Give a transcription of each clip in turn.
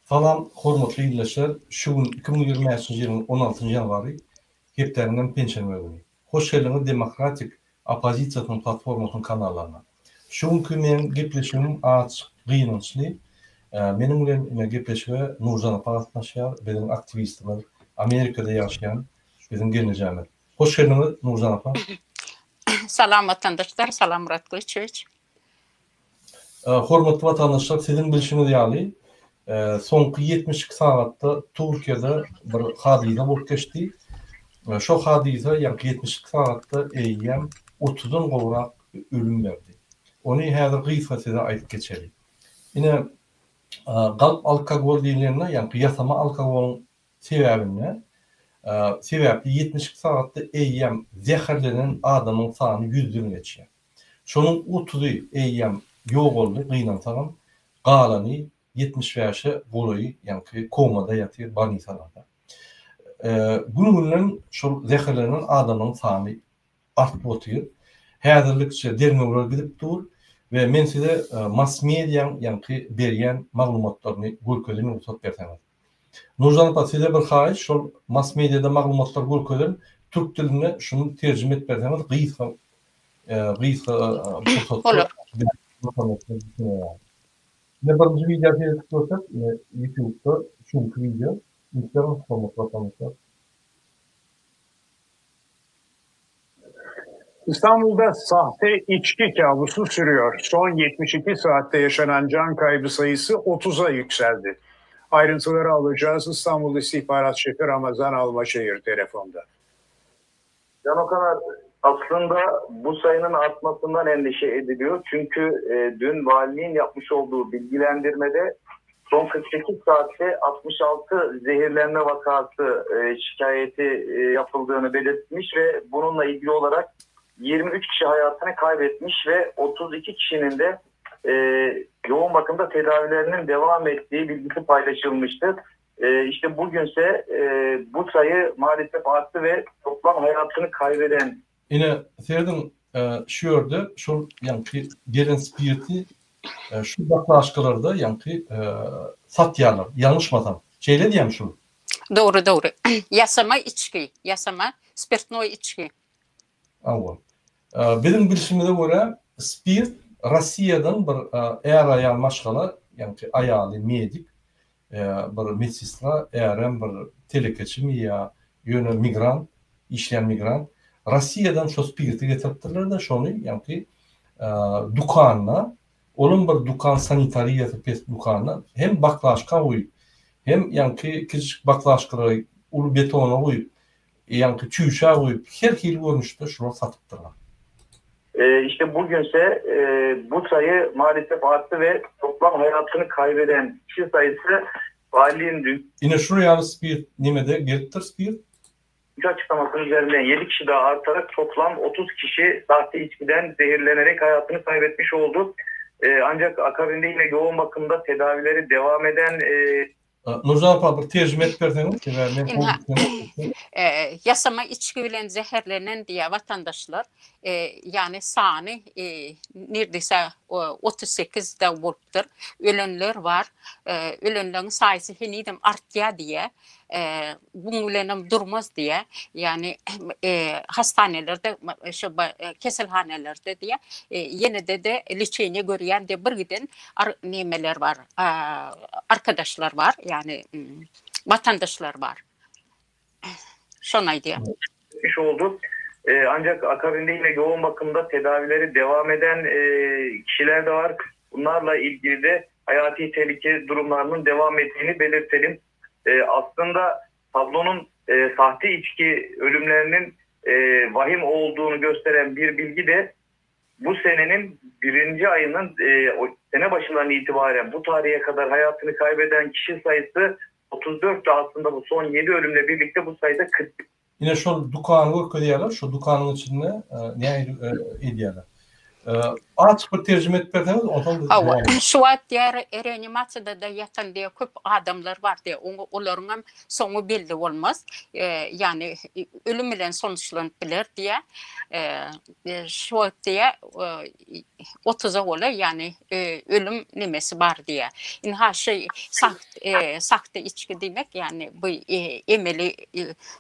Salam hormatly ildeşler şu gün 2025-nji ýylyň 16-njy ýanwary hepdäniňem penşenbe güni. Hoş geldiňiz Demokratik oppozisiýasynyň platformasynyň kanallaryna. Şu günki meň gepleşigim azjyk gynançly. Meniň bilen ine gepleşige Nurjan apa gatnaşýar, biziň aktiwistimiz, Amerikada ýaşaýan biziň gelnejemiz. Hoş geldiňiz Nurjan apa. Salam watandaşlar, salam Murat Gylyçowiç. Hormatly watandaşlar, siziň bilşiňiz ýaly, soňky 72 sagatda Türkiýede bir hadysa bolup geçdi. Şo hadysa, ýagny 72 sagatda eýýäm otuzdan gowrak ölüm berdi. Ony häzir gysga size aýdyp geçeli. Ine, galp alkogol diýlende, ýagny ýasama alkogolyň sebäbinde, sebäpli 72 sagatda eýýäm zäherlenen adamyň sany ýüzden geçýär. Şonuň otuzy eýýäm ýogaldy, gynansagam, galany 75-e golaýy ýaňky komada ýatyr bolnisalarda. Gün-günden şol zäherlenen adamlaryň sany artyp otyr. Häzirlikçe derňewler gidip dur we men size mass mediaň ýaňky berýän maglumatlaryny görkezeýin rugsat berseňiz. Nurjan apa size bir haýyş şol mass mediada maglumatlar görkezen türk dilinde şuny terjime edip berseňiz gysga gysga pursatda Ine birinji wideo seredip görsek ine ýutubda şu günki wideo üns beriň hormatly watandaşlar. İstanbul'da sahte içki kabusu sürüyor. Son 72 saatte yaşanan can kaybı sayısı 30'a yükseldi. Ayrıntıları alacağız İstanbul İstihbarat Şefi Ramazan Almaşehir telefonda. Can Okaner aslında bu sayının artmasından endişe ediliyor. Çünkü e, dün valiliğin yapmış olduğu bilgilendirmede son 48 saatte 66 zehirlenme vakası e, şikayeti e, yapıldığını belirtmiş ve bununla ilgili olarak 23 kişi hayatını kaybetmiş ve 32 kişinin de e, yoğun bakımda tedavilerinin devam ettiği bilgisi paylaşılmıştı. E, işte bugünse e, bu sayı maalesef arttı ve toplam hayatını kaybeden Ine, serediň, şu ýerde şol ýaňky gelen spirti şu baklaşkalarda ýaňky satýarlar, ýalňyşmasam. Şeýle diýýämi şul? Dogry, dogry. Ýasama içgi, ýasama spirtnoý içgi. Hawa. Biziň bilşimize görä, spirt Rossiýadan bir är-aýal maşgala, ýaňky aýaly medik, bir medsestra, ärem bir telekeçimi ýa ýöne migrant, işleýän migrant, Rossiýadan şo spirti getiripdirler-de, şony ýaňky dükanda, olam bir dükan sanitariýasy pes dükanda hem baklaşka guýup, hem ýaňky kiçijik baklaşkalary uly betona guýup, Ýaňky çüýşä guýup her hili görnüşde şular satypdyrlar. İşte bugünse bu sayı maalesef arttı ve toplam hayatını kaybeden kişi sayısı valiliğin dün Ine şular ýaly spirt nemede gelipdir spirt. açıklamasının üzerinden 7 kişi daha artarak toplam 30 kişi sahte içkiden zehirlenerek hayatını kaybetmiş oldu. Ancak akabinde yine yoğun bakımda tedavileri devam eden Nurjan apa bir terjime edip berseňiz sebäbi men Ynha, ýasama içgi bilen zäherlenen diýýär watandaşlar. Ýagny sany nirdese 38 dagy bolupdyr. Ölenler bar. Ölenleriň saýysy henizem artýar diýýär. Buň bilenem durmaz diýýär. Ýagny hastanelerde şu keselhanelerde diýýär. Ýene-de-de leçeniýe görýän diýip bir giden nemeler bar. Arkadaşlar bar, ýagny watandaşlar bar. Şony aýdýar. Iş oldu. Ancak akabinde yine yoğun bakımda tedavileri devam eden kişiler de var. Bunlarla ilgili de hayati tehlike durumlarının devam ettiğini belirtelim. Aslında tablonun sahte içki ölümlerinin vahim olduğunu gösteren bir bilgi de Bu senenin birinci ayının e, o sene başından itibaren bu tarihe kadar hayatını kaybeden kişi sayısı 34'tü aslında bu son 7 ölümle birlikte bu sayıda 40. Ine şol dükany görkezýärler, şo dükanyň içinde nähili edýärler. Azajyk bir terjime edip berseňiz, onsoň biz Hawa, şu wagt diýýär, reanimasiýada-da ýatan diýýär, köp adamlar bar diýýär. Oňa olaryňam soňy belli bolmaz. Ýagny ölüm bilen sonuçlanyp biler diýýär. Şu wagt diýýär, otuza golaý, ýagny ölüm nemesi bar diýýär. Ynha şu sahte içgi diýmek, ýagny bu emeli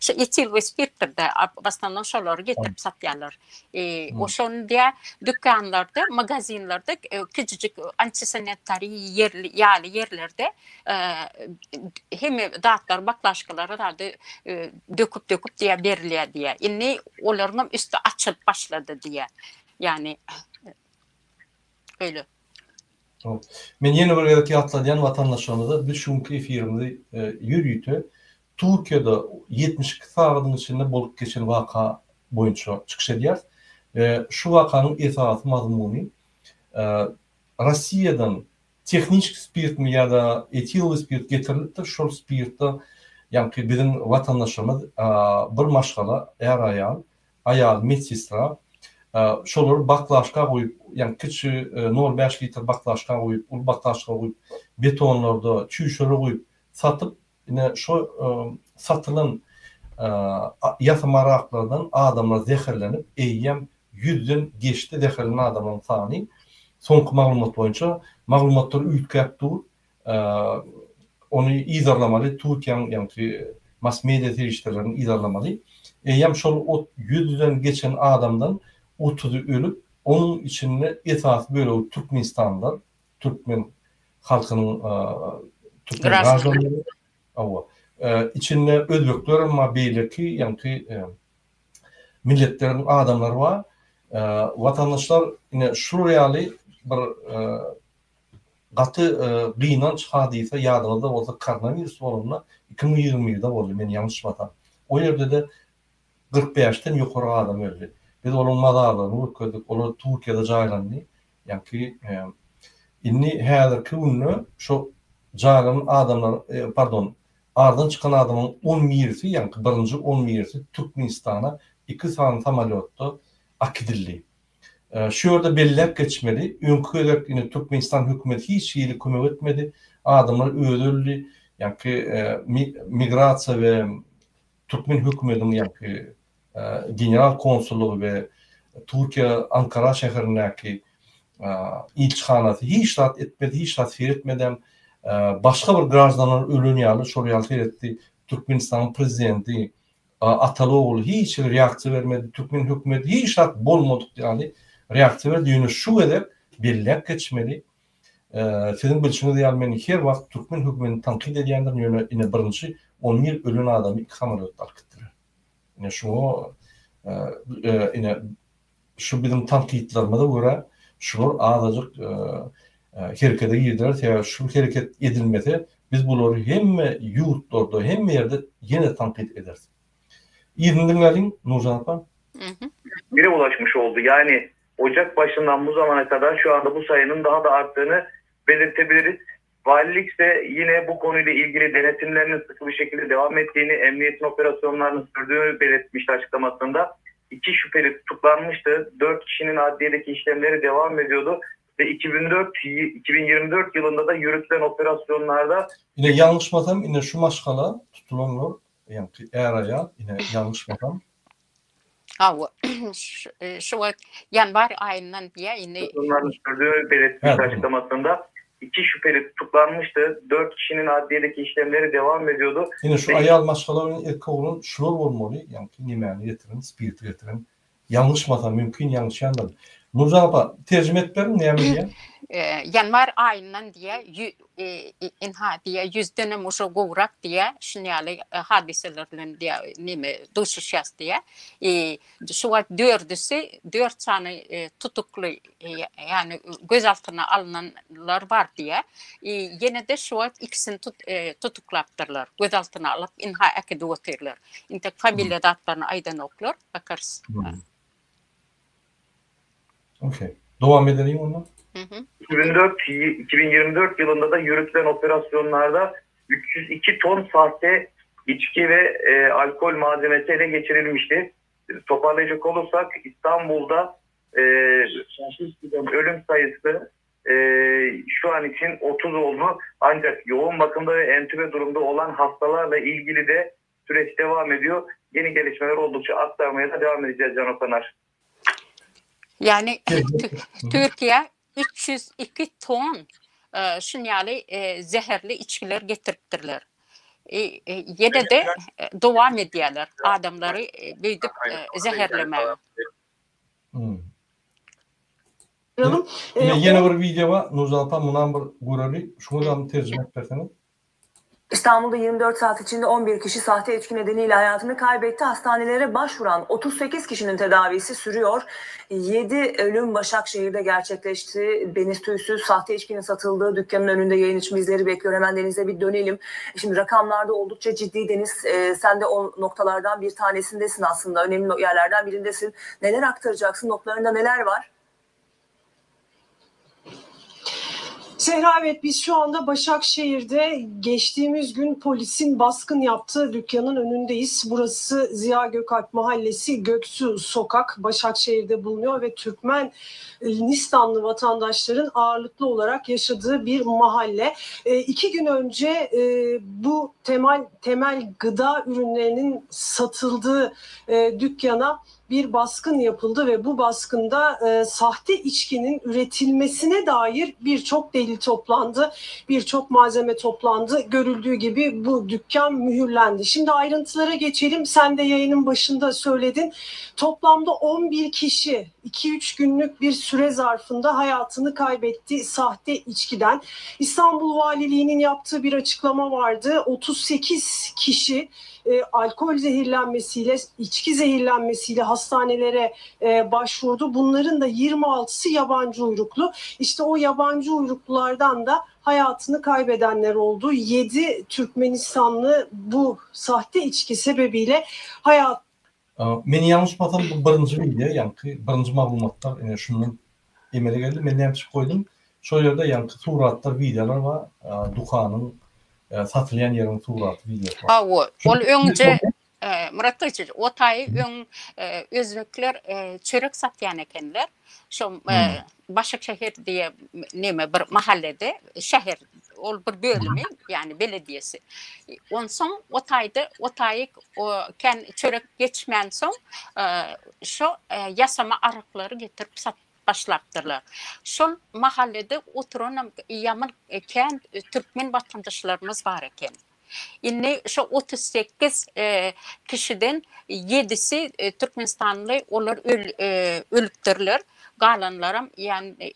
şu etilwi spirtdir-de, w osnownom şolary getirip satýarlar. Oşony diýýär, dükanlarda, magazinlerde kiçijik antisanitariý ýerli ýaly ýerlerde hemme zatlar, baklaşkalary zady döküp-döküp diýýär berilýär diýýär. Indi olaryňam üsti açylyp başlady diýýär. Ýagny öýle. Men ýene bir gezek ýatladýan watandaşlarymyza biz şu günki efirimizi ýörite Türkiýede 72 sagadyň içinde bolup geçen waka boýunça çykyş edýäris. Şu wakanyň esasy mazmuny Russiýadan tehniçki spirtmi ýa-da etilowy spirt getirilipdir, şol spirtde ýaňky biziň watandaşlarymyz bir maşgala är-aýal aýaly medsestra, şolary baklaşka guýup, ýagny kiçi nol bäş litr baklaşka guýup, uly baklaşka guýup, betonlarda, çüýşelere guýup satyp, ine şo satylan ýasama araklardan adamlar zäherlenip, eýýäm ýüzden geçdi zäherlenen adamlaryň sany, soňky maglumat boýunça, maglumatlar üýtgäp dur, Ony yzarlamaly, Türkiýäniň ýaňky mass media serişdelerini yzarlamaly. Eýýäm şol ot ýüzden geçen adamdan otuzy ölüp, onuň içinde esasy bölegi türkmenistanlylar, türkmen halkynyň türkmen graždanlary, hawa, içinde özbekler hem bar, beýleki ýaňky milletleriň adamlary bar. Watandaşlar ine şular ýaly bir Gaty gynanç hadysa ýadyňyzda bolsa koronawirus bolanda 2021-de boldy men ýalňyşmasam. O ýerde-de 45-den ýokary adam öldi. Biz olaryň mazarlaryny görkezdik. Olar Türkiýede jaýlandy. Ýaňky indi häzirki günde şo jaýlanan adamlar pardon aradan çykan adamyň on birisi ýaňky birinji on birisi Türkmenistana iki sany samolýotda akidildi. Şu ýerde belläp geçmeli, öňki gezek ine Türkmenistan hökümeti hiç hili kömek etmedi, adamlar özi öldi, ýaňky migrasiýa we türkmen hökümetiniň ýaňky general konsullygy we Türkiýe Ankara şäherindäki ilçihanasy hiç zat etmedi, hiç zat seretmedem, başga bir graždanlar ölen ýaly şol ýaly seretdi, Türkmenistanyň prezidenti Ataly-ogul hiç hili reaksiýa bermedi, türkmen hökümeti hiç zat bolmadyk ýaly reaksiýa berdi, ýöne şu gezek belläp geçmeli, siziň bilşiňiz ýaly men her wagt türkmen hökümetini tankyt edýändirin, ýöne ine birinji 11 ölen adamy iki samolýotda alyp gitdiler. Ine şuňa ine Şu biziň tankytlarymyza görä şular azajyk herekete girdiler, sebäbi şu hereket edilmese biz bulary hemme ýurtlarda, hemme ýerde ýene tankyt ederis. Yzyny diňläliň Nurjan apa. Bire ulaşmış oldu. Yani Ocak başından bu zamana kadar şu anda bu sayının daha da arttığını belirtebiliriz. Valilik ise yine bu konuyla ilgili denetimlerinin sıkı bir şekilde devam ettiğini, emniyetin operasyonlarının sürdüğünü belirtmişti açıklamasında. İki şüpheli tutuklanmıştı. Dört kişinin adliyedeki işlemleri devam ediyordu. Ve 2004, 2024 yılında da yürütülen operasyonlarda... Ine ýalňyşmasam ine şu maşgala tutulanlar ýaňky är-aýal ine ýalňyşmasam Hawa, şu wagt ýanwar aýyndan diýýär indi. Bunların sürdüğü belirtmiş açıklamasında iki şüpheli tutuklanmıştı. Dört kişinin adliyedeki işlemleri devam ediyordu. Ine şu aýal maşgala bilen erkek oglan şular bolmaly, ýaňky nemäni getiren, spirti getiren. Ýalňyşmasam mümkin ýalňyşýandyryn. Nurjan apa, terjime edip beriň näme diýýär? Ýanwar aýyndan diýýär, ynha diýýär, ýüzdenem uje gowrak diýýär, şuny ýaly hadysalar bilen diýýär, neme duşuşýas diýýär. Şu wagt dördüsi, dört sany tutukly, ýagny göz altyna alnanlar bar diýýär. Ýene-de şu wagt ikisini tutuklapdyrlar, göz altyna alyp, ynha äkidip otyrlar. Intek familiýa zatlaryny aýdanoklar, bakarys. Okey. Dowam edeliň onda. 2004 2024 yılında da yürütülen operasyonlarda 302 ton sahte içki ve e, alkol malzemesi ele geçirilmişti. Toparlayacak olursak İstanbul'da Ölüm sayısı şu an için 30 oldu. Ancak yoğun bakımda ve entübe durumda olan hastalarla ilgili de süreç devam ediyor. Yeni gelişmeler oldukça aktarmaya da devam edeceğiz Can Okanar. Yani Türkiye 302 ton şun ýaly zäherli içgiler getiripdirler. Ýene-de dowam edýärler adamlary beýdip zäherlemäge. Ýene bir wideo bar, Nurjan apa munam bir göreli, şuňa-da terjime edip berseňiz. İstanbul'da 24 saat içinde 11 kişi sahte içki nedeniyle hayatını kaybetti. Hastanelere başvuran 38 kişinin tedavisi sürüyor. 7 ölüm Başakşehir'de gerçekleşti. Deniz Tüysüz sahte içkinin satıldığı dükkanın önünde yayın için bizleri bekliyor. Hemen Deniz'e bir dönelim. Şimdi rakamlarda oldukça ciddi Deniz. E, sen de o noktalardan bir tanesindesin aslında. Önemli yerlerden birindesin. Neler aktaracaksın? Notlarında neler var? Zehra evet biz şu anda Başakşehir'de geçtiğimiz gün polisin baskın yaptığı dükkanın önündeyiz. Burası Ziya Gökalp Mahallesi Göksu Sokak Başakşehir'de bulunuyor ve Türkmen Nistanlı vatandaşların ağırlıklı olarak yaşadığı bir mahalle. E, iki gün önce e, bu temel temel gıda ürünlerinin satıldığı e, dükkana bir baskın yapıldı ve bu baskında e, sahte içkinin üretilmesine dair birçok delil toplandı, birçok malzeme toplandı. Görüldüğü gibi bu dükkan mühürlendi. Şimdi ayrıntılara geçelim. Sen de yayının başında söyledin. Toplamda 11 kişi 2-3 günlük bir süre zarfında hayatını kaybetti sahte içkiden. İstanbul Valiliği'nin yaptığı bir açıklama vardı. 38 kişi e, alkol zehirlenmesiyle, içki zehirlenmesiyle hastanelere e, başvurdu. Bunların da 26'sı yabancı uyruklu. İşte o yabancı uyruklulardan da hayatını kaybedenler oldu. 7 Türkmenistanlı bu sahte içki sebebiyle hayat Men ýalňyşmasam bu birinji wideo ýaňky birinji maglumatlar ine şundan emele geldi. Men näme üçin goýdum? Şol ýerde ýaňky suratlar, wideolar bar. Dukanyň satylýan ýeriň suraty, wideosy bar. Hawa, ol öňje Myrat Gylyç, o taýy öň özbekler çörek satýan ekenler. Şo Başakşehir diýe neme bir mahallede, şäher, ol bir bölümi, ýagny belediýesi. Onsoň o taýda o taýy kän çörek geçmänsoň şo ýasama araklary getirip satyp başlapdyrlar. Şol mahallede oturanam ýaman kän türkmen watandaşlarymyz bar eken. Indi şo 38 kişiden ýedisi türkmenistanly, olar ölüpdirler. Galanlaram ýagny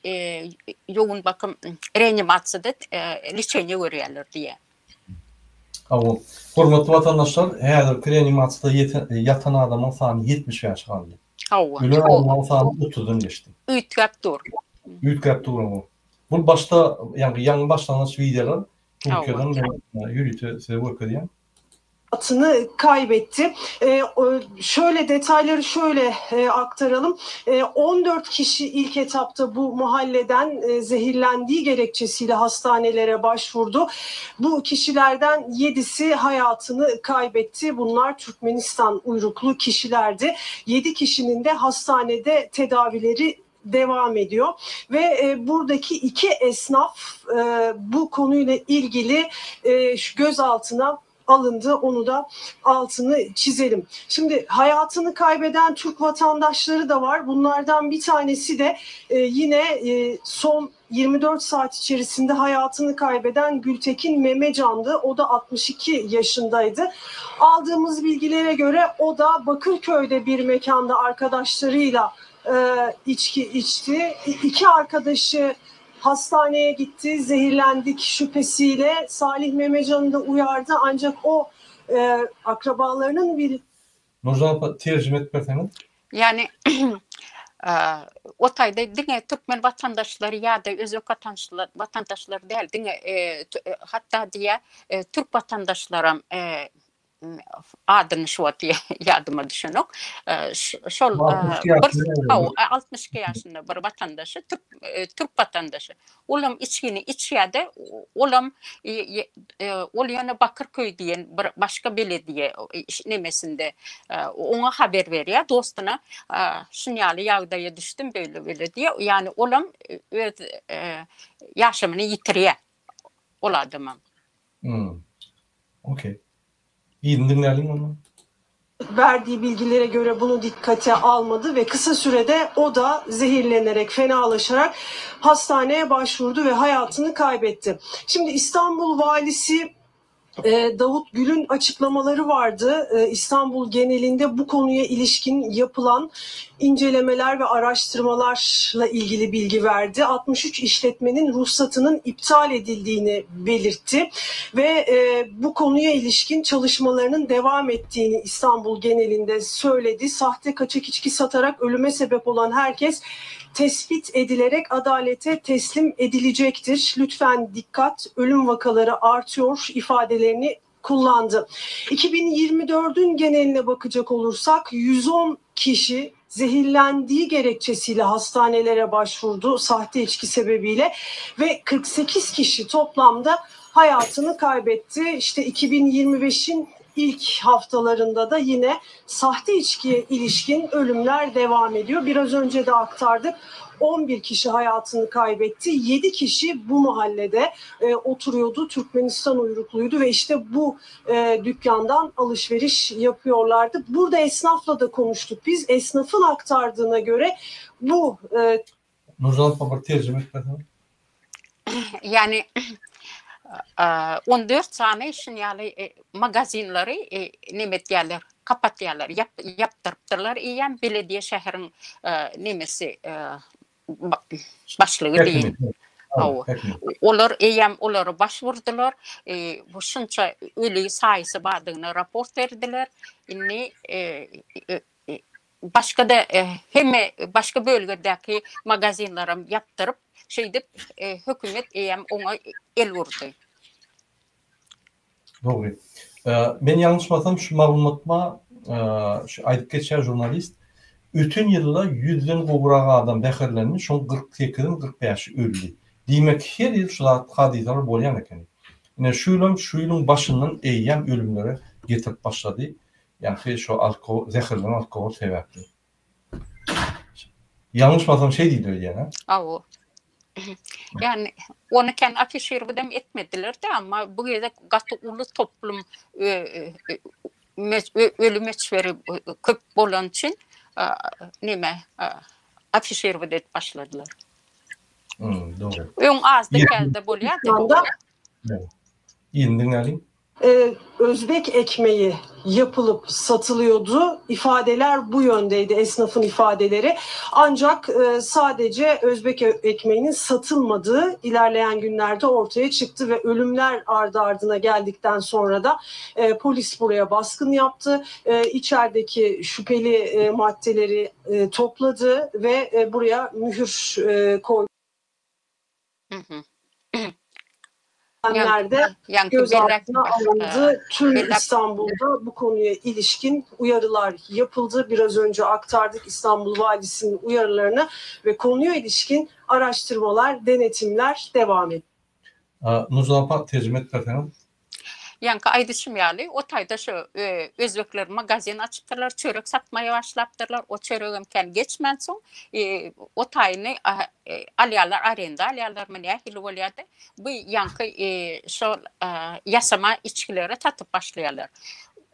ýogyn bakym reanimasiýada leçeniýe görýärler diýýär. Hawa. Hormatly watandaşlar, häzirki reanimasiýada ýatan adamyň sany 75 galdy. Hawa. Ölen adamlaryň sany otuzdan geçdi. Üýtgäp dur. Üýtgäp dur bu. Bu başda, ýagny ýaňy başlangyç wideolar Türkiýeden men ýörite size görkezýän. Hayatını kaybetti. E, şöyle detayları şöyle e, aktaralım. E, 14 kişi ilk etapta bu mahalleden e, zehirlendiği gerekçesiyle hastanelere başvurdu. Bu kişilerden 7'si hayatını kaybetti. Bunlar Türkmenistan uyruklu kişilerdi. 7 kişinin de hastanede tedavileri devam ediyor ve e, buradaki iki esnaf e, bu konuyla ilgili e, gözaltına alındı. Onu da altını çizelim. Şimdi hayatını kaybeden Türk vatandaşları da var. Bunlardan bir tanesi de e, yine e, son 24 saat içerisinde hayatını kaybeden Gültekin Memecan'dı. O da 62 yaşındaydı. Aldığımız bilgilere göre o da Bakırköy'de bir mekanda arkadaşlarıyla e, içki içti. İki arkadaşı hastaneye gitti, zehirlendik şüphesiyle. Salih Memecan'ı da uyardı ancak o e, akrabalarının bir Nurjan apa terjime edip berseňiz. Ýagny o taýda diňe türkmen watandaşlary ýa-da özbek watandaşlary däl, diňe hatda diýýär, türk watandaşlaram. Adyny şu wagt ýadyma düşenok. Şol bir 62 ýaşynda bir watandaşy, türk türk watandaşy. Olam içgini içýärdi. Olam ol ýöne Bakyrköý diýen bir başga belediýe nemesinde oňa haber berýär dostuna. Şun ýaly ýagdaýa düşdüm beýle-beýle diýýär. Ýagny olam öz ýaşamyny ýitirýär ol adamam. Hmm. Okey. Yzyny diňläliň onda. Verdiği bilgilere göre bunu dikkate almadı ve kısa sürede o da zehirlenerek, fenalaşarak hastaneye başvurdu ve hayatını kaybetti. Şimdi İstanbul Valisi e, Davut Gül'ün açıklamaları vardı. E, İstanbul genelinde bu konuya ilişkin yapılan incelemeler ve araştırmalarla ilgili bilgi verdi. 63 işletmenin ruhsatının iptal edildiğini belirtti ve e, bu konuya ilişkin çalışmalarının devam ettiğini İstanbul genelinde söyledi. Sahte kaçak içki satarak ölüme sebep olan herkes tespit edilerek adalete teslim edilecektir. Lütfen dikkat ölüm vakaları artıyor ifadelerini kullandı. 2024'ün geneline bakacak olursak 110 kişi zehirlendiği gerekçesiyle hastanelere başvurdu sahte içki sebebiyle ve 48 kişi toplamda hayatını kaybetti. İşte 2025'in ilk haftalarında da yine sahte içkiye ilişkin ölümler devam ediyor. Biraz önce de aktardık. 11 kişi hayatını kaybetti. 7 kişi bu mahallede e, oturuyordu. Türkmenistan uyrukluydu ve işte bu e, dükkandan alışveriş yapıyorlardı. Burada esnafla da konuştuk biz. Esnafın aktardığına göre bu e, Nurjan apa bir terjime etmesene. Ýagny 14 sany şun ýaly magazinleri neme etýärler, kapatýarlar, ýapdyrypdyrlar eýýäm belediýe şäheriň nemesi başlygy diýin. Hawa. Olar eýýäm olara baş urdular. Bu şunça öli saýysy bardygyny raport berdiler. Indi Başga-da hemme başga bölgedäki magazinleram ýapdyryp, şeýdip hökümet eýýäm oňa el urdy. Dogry. Men ýalňyşmasam şu maglumatma şu aýdyp geçýär žurnalist, öten ýylda ýüzden gowrak adam zäherlendi, şoň 48-mi 45-i öldi. Diýmek her ýyl şu zat hadysalar bolýan ekeni. Ine şu ýylam şu ýylyň başyndan eýýäm ölümlere getirip başlady. Ýaňky şo alko zäherlenen alkogol sebäpli. Ýalňyşmasam şeý diýdi öýdýän a? Hawa. Ýagny ony kän afişirowdam etmediler-de, amma bu gezek gaty uly toplum öli möçberi köp bolany üçin neme afişirowat edip başladylar. Hmm, dogry. Öň azda-käzde bolýardy. Indi diňläliň. E, Özbek ekmeği yapılıp satılıyordu. İfadeler bu yöndeydi esnafın ifadeleri. Ancak e, sadece Özbek ekmeğinin satılmadığı ilerleyen günlerde ortaya çıktı ve ölümler ardı ardına geldikten sonra da e, polis buraya baskın yaptı. E, içerideki şüpheli e, maddeleri e, topladı ve e, buraya mühür e, koydu. Nerede gözaltına alındı. Tüm İstanbul'da bu konuya ilişkin uyarılar yapıldı. Biraz önce aktardık İstanbul Valisi'nin uyarılarını ve konuya ilişkin araştırmalar, denetimler devam ediyor. Nurjan apa terjime edip berseňiz. Ýaňky aýdyşym ýaly, o taýda şu özbekler magazin açypdyrlar, çörek satmaýa başlapdyrlar. O çöregem kän geçmänsoň, o taýyny alýarlar, arenda alýarlarmy, nähili bolýar-da, bu ýaňky şol ýasama içgileri satyp başlaýarlar.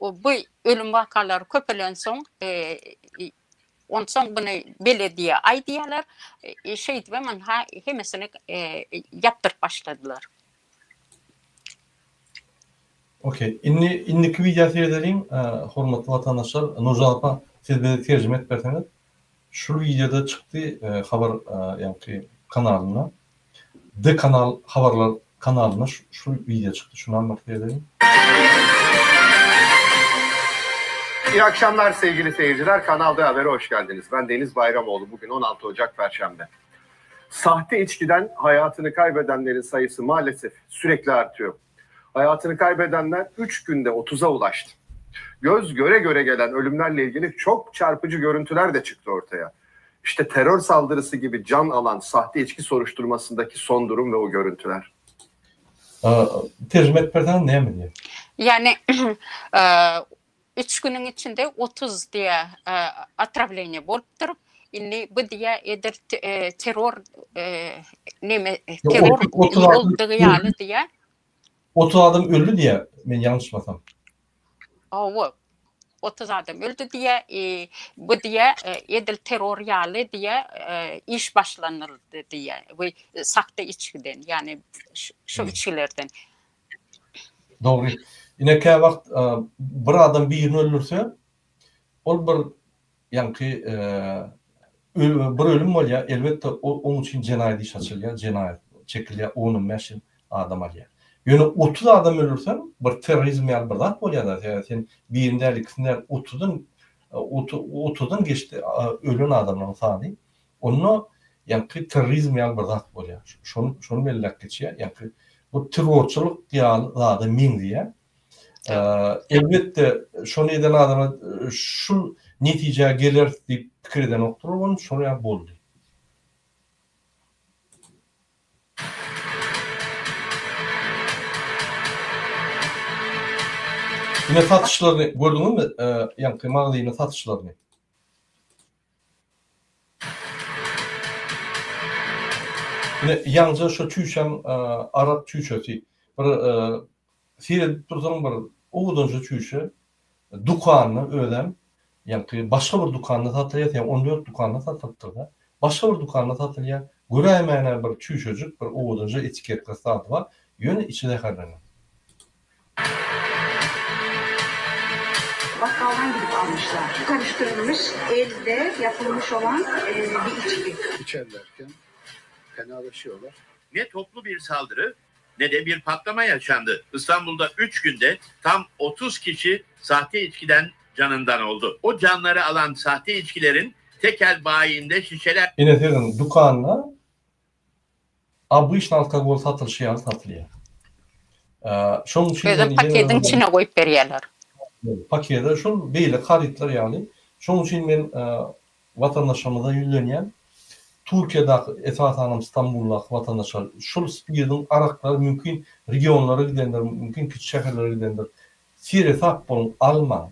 Bu ölüm wakalary köpelensoň, onsoň muny belediýä aýdýarlar, şeýdibem ynha hemmesini ýapdyryp başladylar. Okey. Indi indiki wideo seredeliň, hormatly watandaşlar. Nurjan apa, siz bize terjime edip berseňiz. Şul wideoda çykdy habar ýaňky kanalynda. D kanal habarlar kanalynda şul wideo çykdy. Şunam bir seredeliň. İyi akşamlar sevgili seyirciler. Kanal D Haber'e hoş geldiniz. Ben Deniz Bayramoğlu. Bugün 16 Ocak Perşembe. Sahte içkiden hayatını kaybedenlerin sayısı maalesef sürekli artıyor. Hayatını kaybedenler 3 günde 30'a ulaştı. Göz göre göre gelen ölümlerle ilgili çok çarpıcı görüntüler de çıktı ortaya. İşte terör saldırısı gibi can alan sahte içki soruşturmasındaki son durum ve o görüntüler. Terjime edip berseňiz näme diýýär? Ýagny üç günüň içinde 30 diýä otrawleniýe bolupdyr. Indi bu diýä edil terror neme terror boldugy ýaly diýä. 30 adam öldi diýä, men ýalňyşmasam. Hawa, 30 adam öldi diýä, bu diýä edil terror ýaly diýä iş başlanyldy diýä we sahte içgiden, ýagny şu içgilerden. Dogry. Ine käwagt bir adam birini öldürse, ol bir Ýaňky bir ölüm bolýar, elbetde oň üçin jenaýat işi açylýar, jenaýat çekilýär, on-on bäş ýyl adam alýar. Ýöne 30 adam öldürseň, bir terrorizm ýaly bir zat bolýar-da, sebäbi sen birini däl, ikisini däl, otuzdan otuzdan geçdi ölen adamlaryň sany. Onda ýaňky terrorizm ýaly bir zat bolýar. Şony şony belläp geçýär. Ýaňky bu terrorçylyk ýaly zada meňzeýär. Elbetde, şony eden adama şul netijä geleris diýip pikir edenokdyr ol, şol ýaly boldy. Ine satyşlaryny gördüňizmi, ýaňky magaziniň satyşlaryny? Ine ýaňja şo çüýşäň arak çüýşesi bir seredip dursaň bir owadanja çüýşe dükanda özem ýaňky başga bir dükanda satylýar sebäbi 14 dükanda satylypdyrda başga bir dükanda satylýar göräýmäne bir çüýşejik bir owadanja etiketkasy zady bar ýöne içi zäherlenen. Bakkaldan gidip almışlar. Karıştırılmış, elde yapılmış olan e, bir içki. İçerlerken fenalaşıyorlar. Ne toplu bir saldırı ne de bir patlama yaşandı. İstanbul'da 3 günde tam 30 kişi sahte içkiden canından oldu. O canları alan sahte içkilerin tekel bayinde şişeler Ine siziň dükanda Obyçny alkogol satylyşy ýaly satylýar. Şonuň üçin Özem pakediň içine goýup berýärler. Pakede şol beýleki harytlar ýaly. Şonuň üçin men watandaşlarymyza ýüzlenýän. Türkiýedäki, esasanam Stambuldaky watandaşlar şol spirdiň araklary mümkin regionlara gidendir, mümkin kiçi şäherlere gidendir. Seresap boluň, almaň.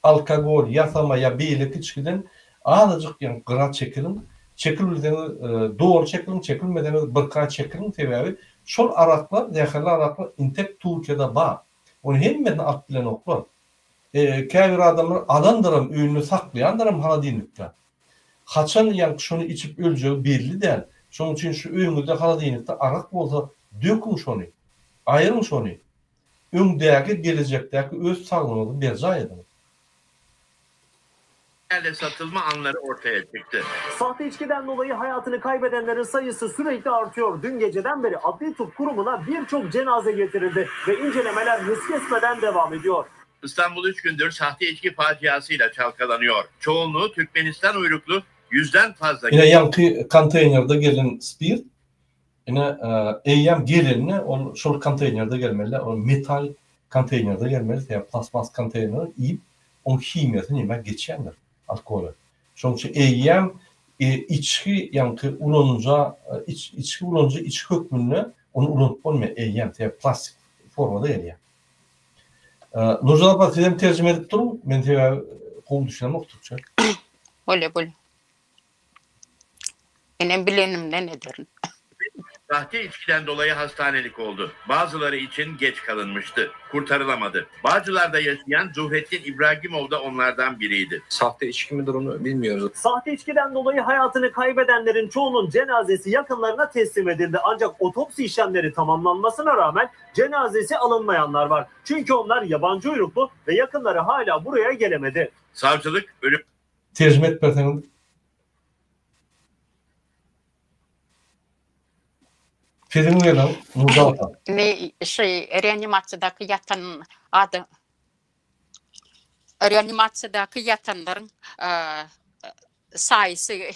Alkogol, ýasama ýa beýleki içgiden azajyk ýa gyra çekiliň. Çekilbilseňiz doly çekiliň, çekilmeseňiz birkaý çekiliň, sebäbi şol araklar, zäherli araklar intek Türkiýede bar. Ony hemmesini alyp bilenoklar. Käbir adamlar alandyram, öýünde saklaýandyram holodilnikde. Haçan ýaňky şony içip öljegi belli däl. Şonuň üçin şu öýüňizde holodilnikde arak bolsa döküň şony. Aýyryň şony. Öňdäki, gelejekdäki öz saglygyňyzy berjaý ediň. Lerle satılma anları ortaya çıktı. Sahte içkiden dolayı hayatını kaybedenlerin sayısı sürekli artıyor. Dün geceden beri Adli Tıp Kurumu'na birçok cenaze getirildi ve incelemeler hız kesmeden devam ediyor. İstanbul 3 gündür sahte içki faciasıyla çalkalanıyor. Çoğunluğu Türkmenistan uyruklu yüzden fazla Ine ýaňky konteýnerde gelen spirt Ine, eýýäm gelende ol şol konteýnerde gelmeli, ol metal konteýnerde gelmeli, sebäbi plastmas konteýner iýip, oň himiýasy nämä geçýändir, alkogola. Şonuň üçin eýýäm içgi ýaňky ulanyja, içgi ulanyjy içgi hökmünde ony ulanyp bolmaýar eýýäm, sebäbi plastik formada gelýär. Nurjan apa sizem terjime edip duruň, men sebäbi gowy düşünemok türkçe. Bolýa, bolýa. Menem bilenimden ederin. Sahte içkiden dolayı hastanelik oldu. Bazıları için geç kalınmıştı. Kurtarılamadı. Bağcılar'da yaşayan Zuhrettin İbrahimov da onlardan biriydi. Sahte içki midir onu bilmiyoruz. Sahte içkiden dolayı hayatını kaybedenlerin çoğunun cenazesi yakınlarına teslim edildi. Ancak otopsi işlemleri tamamlanmasına rağmen cenazesi alınmayanlar var. Çünkü onlar yabancı uyruklu ve yakınları hala buraya gelemedi. Savcılık ölüm Terjime edip berseňiz. Siziň welin Nurjan apa. Ne şu reanimasiýadaky ýatan adam reanimasiýadaky ýatanlaryň. Saýysy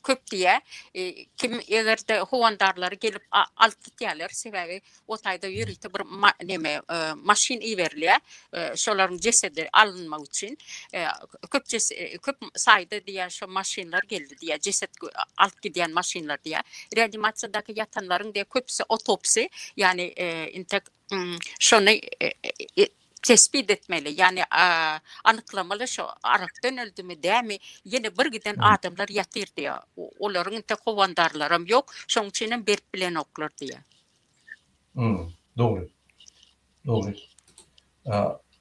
köp diýýär. Kim eger-de howandarlary gelip alyp gitýärler, sebäbi o taýda ýörite bir neme maşyn iberilýär, şolaryň jesedi alynmak üçin. Köp köp saýda diýýär, şo maşynlar geldi diýýär, jeset alyp gidýän maşynlar diýýär. Reanimasiýadaky ýatanlaryň diýýär köpüsi otopsi, ýagny intek şony tespit etmeli, ýagny anyklamaly şo arakdan öldümi, dämi, ýene bir giden adamlar ýatyr diýýär. Olaryň entek howandarlaram ýok, şoň üçinem berip bilenoklar diýýär. Hmm, dogry. Dogry.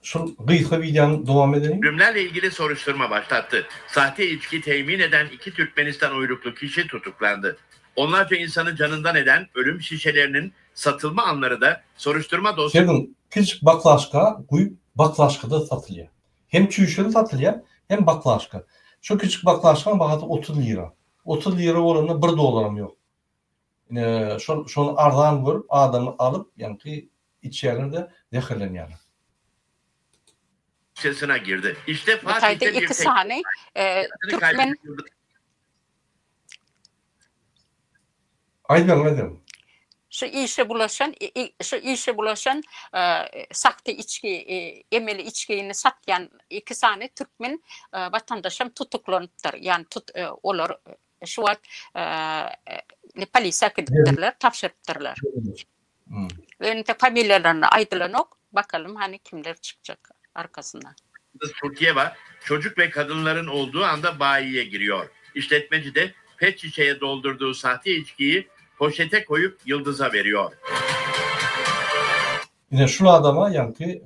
Şul gysga wideony dowam edeliň. Ölümlerle ilgili soruşturma başlattı. Sahte içki temin eden iki Türkmenistan uyruklu kişi tutuklandı. Onlarca insanı canından eden ölüm şişelerinin satılma anları da soruşturma dosyasına Serediň, kiçijik baklaşka guýup baklaşkada satylýar. Hem çüýşeli satylýar, hem baklaşka. Şo kiçijik baklaşkaň bahasy 30 lira. 30 lira bolanda bir dollaram ýok. Ine, şol şony arzan görüp adamlar alyp, ýaňky içýärler-de zäherlenýärler. girdi. İşte Bu taýda Fatih'te bir iki tek sany türkmen Aýdyň, aýdyň. Şu işe bulaşan, şu işe bulaşan sahte içgi, emeli içgini satýan iki sany türkmen watandaşam tutuklanypdyr. Ýagny tut, olar şu wagt polisiýa äkidipdirler, tabşyrypdyrlar. Indi familiýalaryny aýdylanok, bakalym hany kimler çykjak arkasyndan. Türkiýe çocuk ve kadınların olduğu anda bayiye giriyor. İşletmeci de pet şişeye doldurduğu sahte içkiyi poşete koyup Yıldız'a veriyor. Ine şul adama ýaňky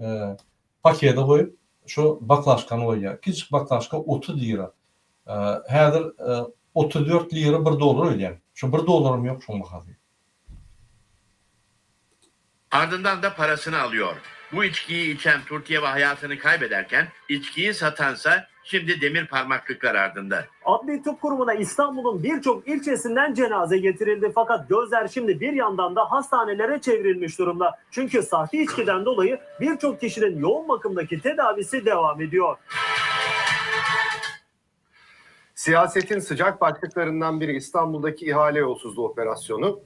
pakede goýup şu baklaşkany goýýar. Kiçijik baklaşka 30 lira. Häzir 34 lira bir dollar ödýän. Şu bir dollaram ýok şoň bahasy. Ardından da parasını alıyor. Bu içkiyi içen Turkiye hayatını kaybederken içkiyi satansa şimdi demir parmaklıklar ardında. Adli Tıp Kurumu'na İstanbul'un birçok ilçesinden cenaze getirildi. Fakat gözler şimdi bir yandan da hastanelere çevrilmiş durumda. Çünkü sahte içkiden dolayı birçok kişinin yoğun bakımdaki tedavisi devam ediyor. Siyasetin sıcak başlıklarından biri İstanbul'daki ihale yolsuzluğu operasyonu.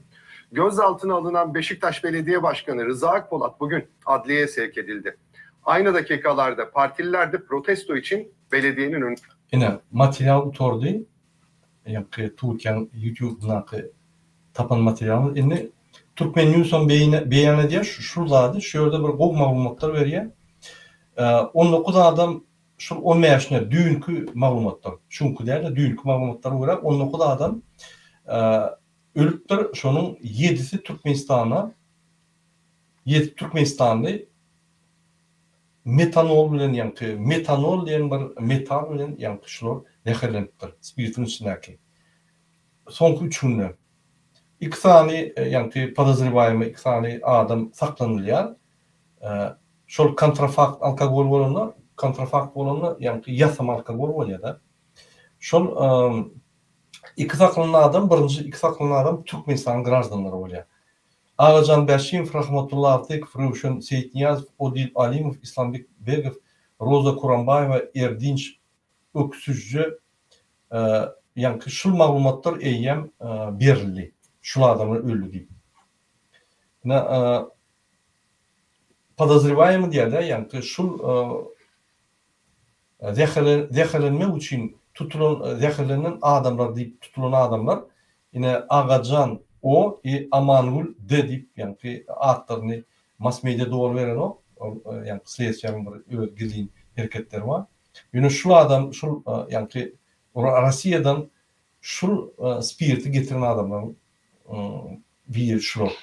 Gözaltına alınan Beşiktaş Belediye Başkanı Rıza Akpolat bugün adliyeye sevk edildi. Aynı dakikalarda partililer de protesto için belediyenin önünde. Ine, material gutardy. Ýaňky Türkiýäniň YouTube-daky tapan materialymyz. Indi Turkmen News-am beýan edýär şu zady. Şu ýerde bir gowy maglumatlar berýär. 19 adam Şul on bäşine düýnki maglumatlar, şu günki däl-de, düýnki maglumatlara görä 19 adam ölüpdir, şonuň ýedisi Türkmenistana, ýedisi türkmenistanly metanol bilen ýaňky metanol diýen bir metal bilen ýaňky şular zäherlenipdir, spirtiň içindäki. Soňky üç günde iki sany ýaňky podozrewaýemyý iki sany adam saklanylýar. Şol kontrafakt alkogol bolanda, kontrafakt bolanda, ýaňky ýasama alkogol bolýar-da. Şol iki saklanan adam, birinji iki saklanan adam Türkmenistanyň graždanlary bolýar. Agajan Bäşimow, Rahmatulla Artykow, Röwşen Seýitnyýazow, Odil Alimow, Islambek Begow, Roza Kurambaýewa, Erdinç Öksüzje, ýaňky şul maglumatlar eýýäm berildi. Şul adamlar öldi diýip. Ine, Podozrewaýemyý diýýär-dä, ýaňky şul zäherlenmek üçin tutulan, zäherlenen adamlar diýip tutulan adamlar, ine Agajan O i Amangül D diýip ýaňky atlaryny mass media doly berenok, ol ýaňky sledstwiýanyň bir öz gizlin hereketleri bar. Ýöne şul adam, şul ýaňky Rossiýadan şul spirti getiren adamlaryň Biri şular.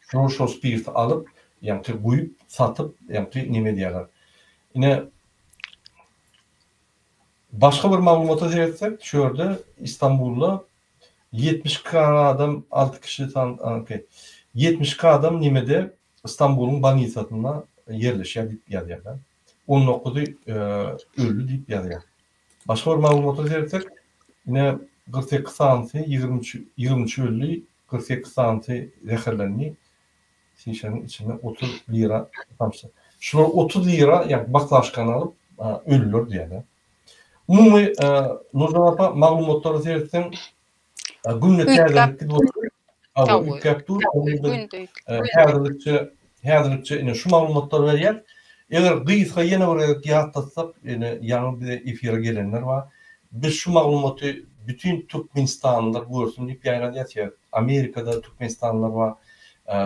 Şular şol spirti alyp, ýaňky guýup, satyp, ýaňky neme edýärler. Ine, başga bir maglumata seretsek, şu ýerde Istanbulda 72 adam, 6 kişi san, 72 adam nemede Istanbulyň bolnisasynda ýerleşýär diýip ýazýarlar. 19-y öldi diýip ýazýar. Başga bir maglumata seretsek, ine 48 sanysy 23 23 öldi, 48 sanysy zäherlendi. Şişäniň içinde 30 lira tapyşdy. Şular 30 lira, ýagny baklaşkany alyp, öldüler diýýärler. Umumy Nurjan apa maglumatlara seretseň günde täzelik gidip otyr. Hawa, üýtgäp dur. Häzirlikçe häzirlikçe ine şu maglumatlary berýär. Eger gysga ýene bir gezek ýatlatsak, ine ýaňy bize efire gelenler bar. Biz şu maglumaty bütin türkmenistanlylar görsün diýip ýaýradýas. Sebäbi Amerikada türkmenistanlylar bar.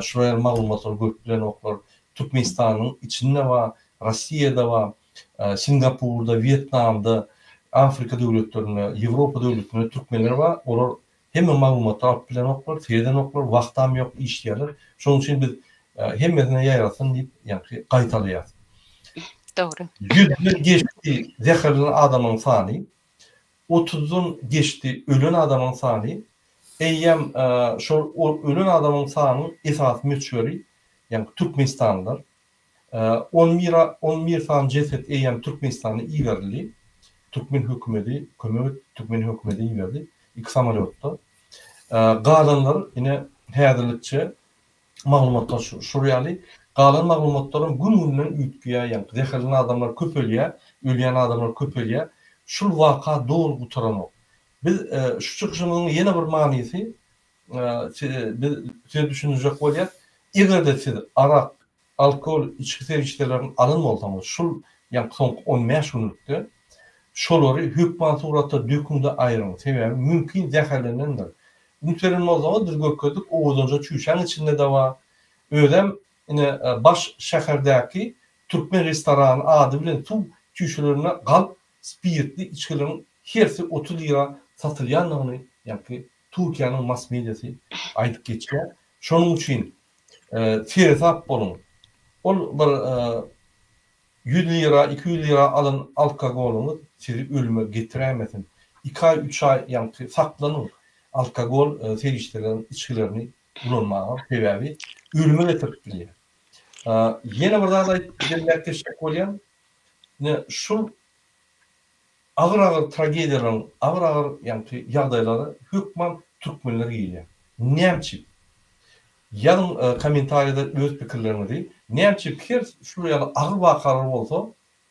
Şular ýaly maglumatlary görüp bilenoklar. Türkmenistanyň içinde bar, Rossiýada bar. Singapurda, Wýetnamda, Afrika döwletlerinde, Ýewropa döwletlerinde türkmenler bar. Olar hemme maglumatlary alyp bilenoklar, seredenoklar, wagtam ýok, işleýärler. Şonuň üçin biz hemmesine ýaýratsyn diýip, ýaňky gaýtalaýarys. Dogry. Ýüzden geçdi zäherlenen adamyň sany, otuzdan geçdi ölen adamyň sany. Eýýäm şol ölen adamyň sanynyň esasy möçberi, ýaňky türkmenistanlylar. On bir 11 sany jeset eýýäm Türkmenistana iberildi. Türkmen hökümedi kömek etdi, türkmen hökümedi iberdi iki samolýotda. Galanlar ine häzirlikçe maglumatlar şul ýaly. Galan maglumatlaram gün-günden üýtgeýär, ýagny zäherlenen adamlar köpelýär, ölýän adamlar köpelýär. Şul waka doly gutaranok. Biz şu çykyşymyzyň ýene bir manysy biz size düşündirjek bolýas. Eger-de siz arak, alkogol içgi serişdelerini alan bolsaňyz, şul ýaňky soňky 15 günlükde şolary hökman suratda döküň-de aýryň. Sebäbi mümkin zäherlenendir. Üns beren bolsaňyz biz görkezdik owadanja çüýşäň içinde-de bar. Özem ine baş şäherdäki türkmen restorany ady bilen suw çüýşelerinde galp spirtli içgileriň hersi 30 lira satylýandygyny ýaňky Türkiýäniň mass mediasy aýdyp geçýär. Şonuň üçin seresap boluň. Ol bir 100 lira, 200 lira alan alkogolyňyz sizi ölüme getiräýmesin. Iki aý, üç aý ýaňky saklanyň alkogol serişdeleriniň içgilerini ulanmaga, sebäbi ölüme getirip bilýär. Ýene bir zat aýdyp belläp geçjek bolýan, ine şul Agyr-agyr tragediýalaryň, agyr-agyr ýaňky ýagdaýlara hökman türkmenler girýär. Nämçip? Ýazyň kommentariýada öz pikirleriňizi. Nämçip her şular ýaly agyr wakalar bolsa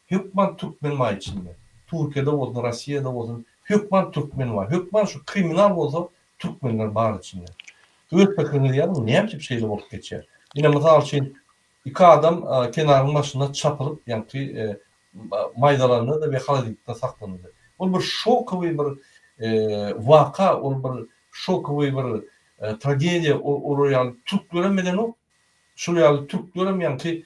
hökman türkmen bar içinde. Türkiýede bolsun, Rossiýada bolsun hökman türkmen bar. Hökman şu kriminal bolsa türkmenler bar içinde. Öz pikiriňizi ýazyň nämçip şeýle bolup geçýär. Ine mysal üçin iki adam kenaryň başynda çapylyp ýaňky maýdalandy-da we holodilnikde saklanyldy. Ol bir şokowyý bir waka, ol bir şokowyý bir tragediýa, olar ýaly türklerem bilenok. Şol ýaly türklerem ýaňky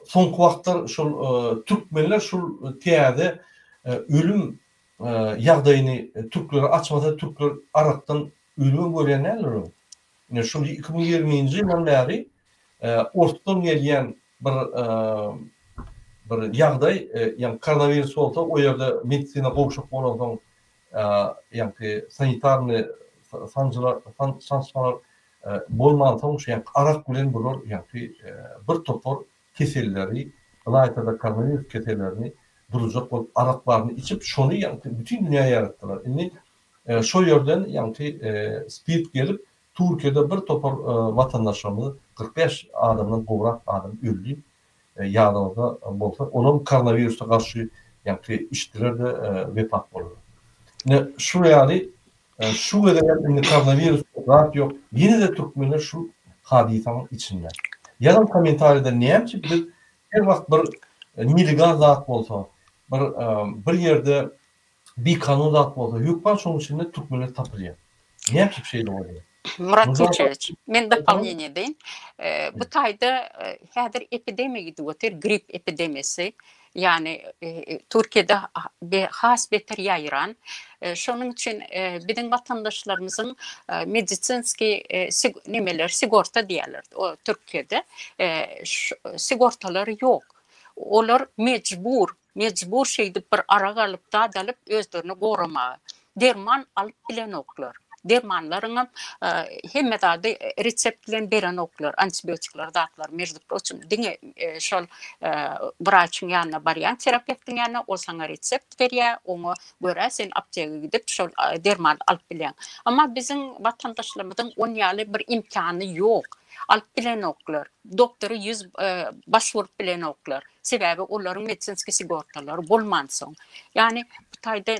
soňky wagtlar şol türkmenler şol täze ölüm ýagdaýyny türklere açmasa türkler arakdan ölümem görýän däldir öň. Ine şol 2020-nji ýyldan bäri orsdan gelýän bir bir ýagdaý, ýagny koronawirus bolsa o ýerde medisina gowşak bolansoň ýagny sanitarnyý sanjylar sançmalar bolmansoň şu ýagny arak bilen bular ýagny bir topar keselleri ylaýta-da koronawirus kesellerini duruzjak bolup arak baryny içip şony ýagny bütin dünýä ýaýratdylar. Indi şo ýerden ýagny spirt gelip Türkiýede bir topar watandaşlarymyz 45 adamdan gowrak adam öldi. Ýadyňyzda bolsa, olam koronawirusa garşy ýaňky içdiler-de wepat boldular. Ine şu ýaly şu gezegem indi koronawirus zat ýok. Ýene-de türkmenler şu hadysanyň içinde. Ýazyň kommentariýada näme üçin biz her wagt bir nelegal zat bolsa, bir bir ýerde bikanun zat bolsa hökman şonuň içinde türkmenler tapylýar. Näme üçin şeýle bolýar? Murat Tuçewiç, men dopołneniýe edeýin. Bu taýda häzir epidemiýa gidip otyr, grip epidemiýasy. Ýagny Türkiýede has beter ýaýran. Şonuň üçin biziň watandaşlarymyzyň medisinskiý nemeler, sigorta diýýärler o Türkiýede. Sigortalary ýok. Olar mejbur Mejbur şeýdip bir arak alyp, zat alyp özlerini goramaga. Derman alyp bilenoklar. Dermanlaryňam hemme zady resept bilen berenoklar, antibiotikler zatlar mejbur üçin diňe şol wraçyň ýanyna barýaň, terapewtiň ýanyna, ol saňa resept berýär, oňa görä sen aptega gidip şol dermany alyp bilýäň. Emma biziň watandaşlarymyzyň on ýaly bir imkany ýok. Alyp bilenoklar. Doktora ýüz baş urup bilenoklar. Sebäbi olaryň medisinskiý sigortalary bolmansoň. Ýagny bu taýda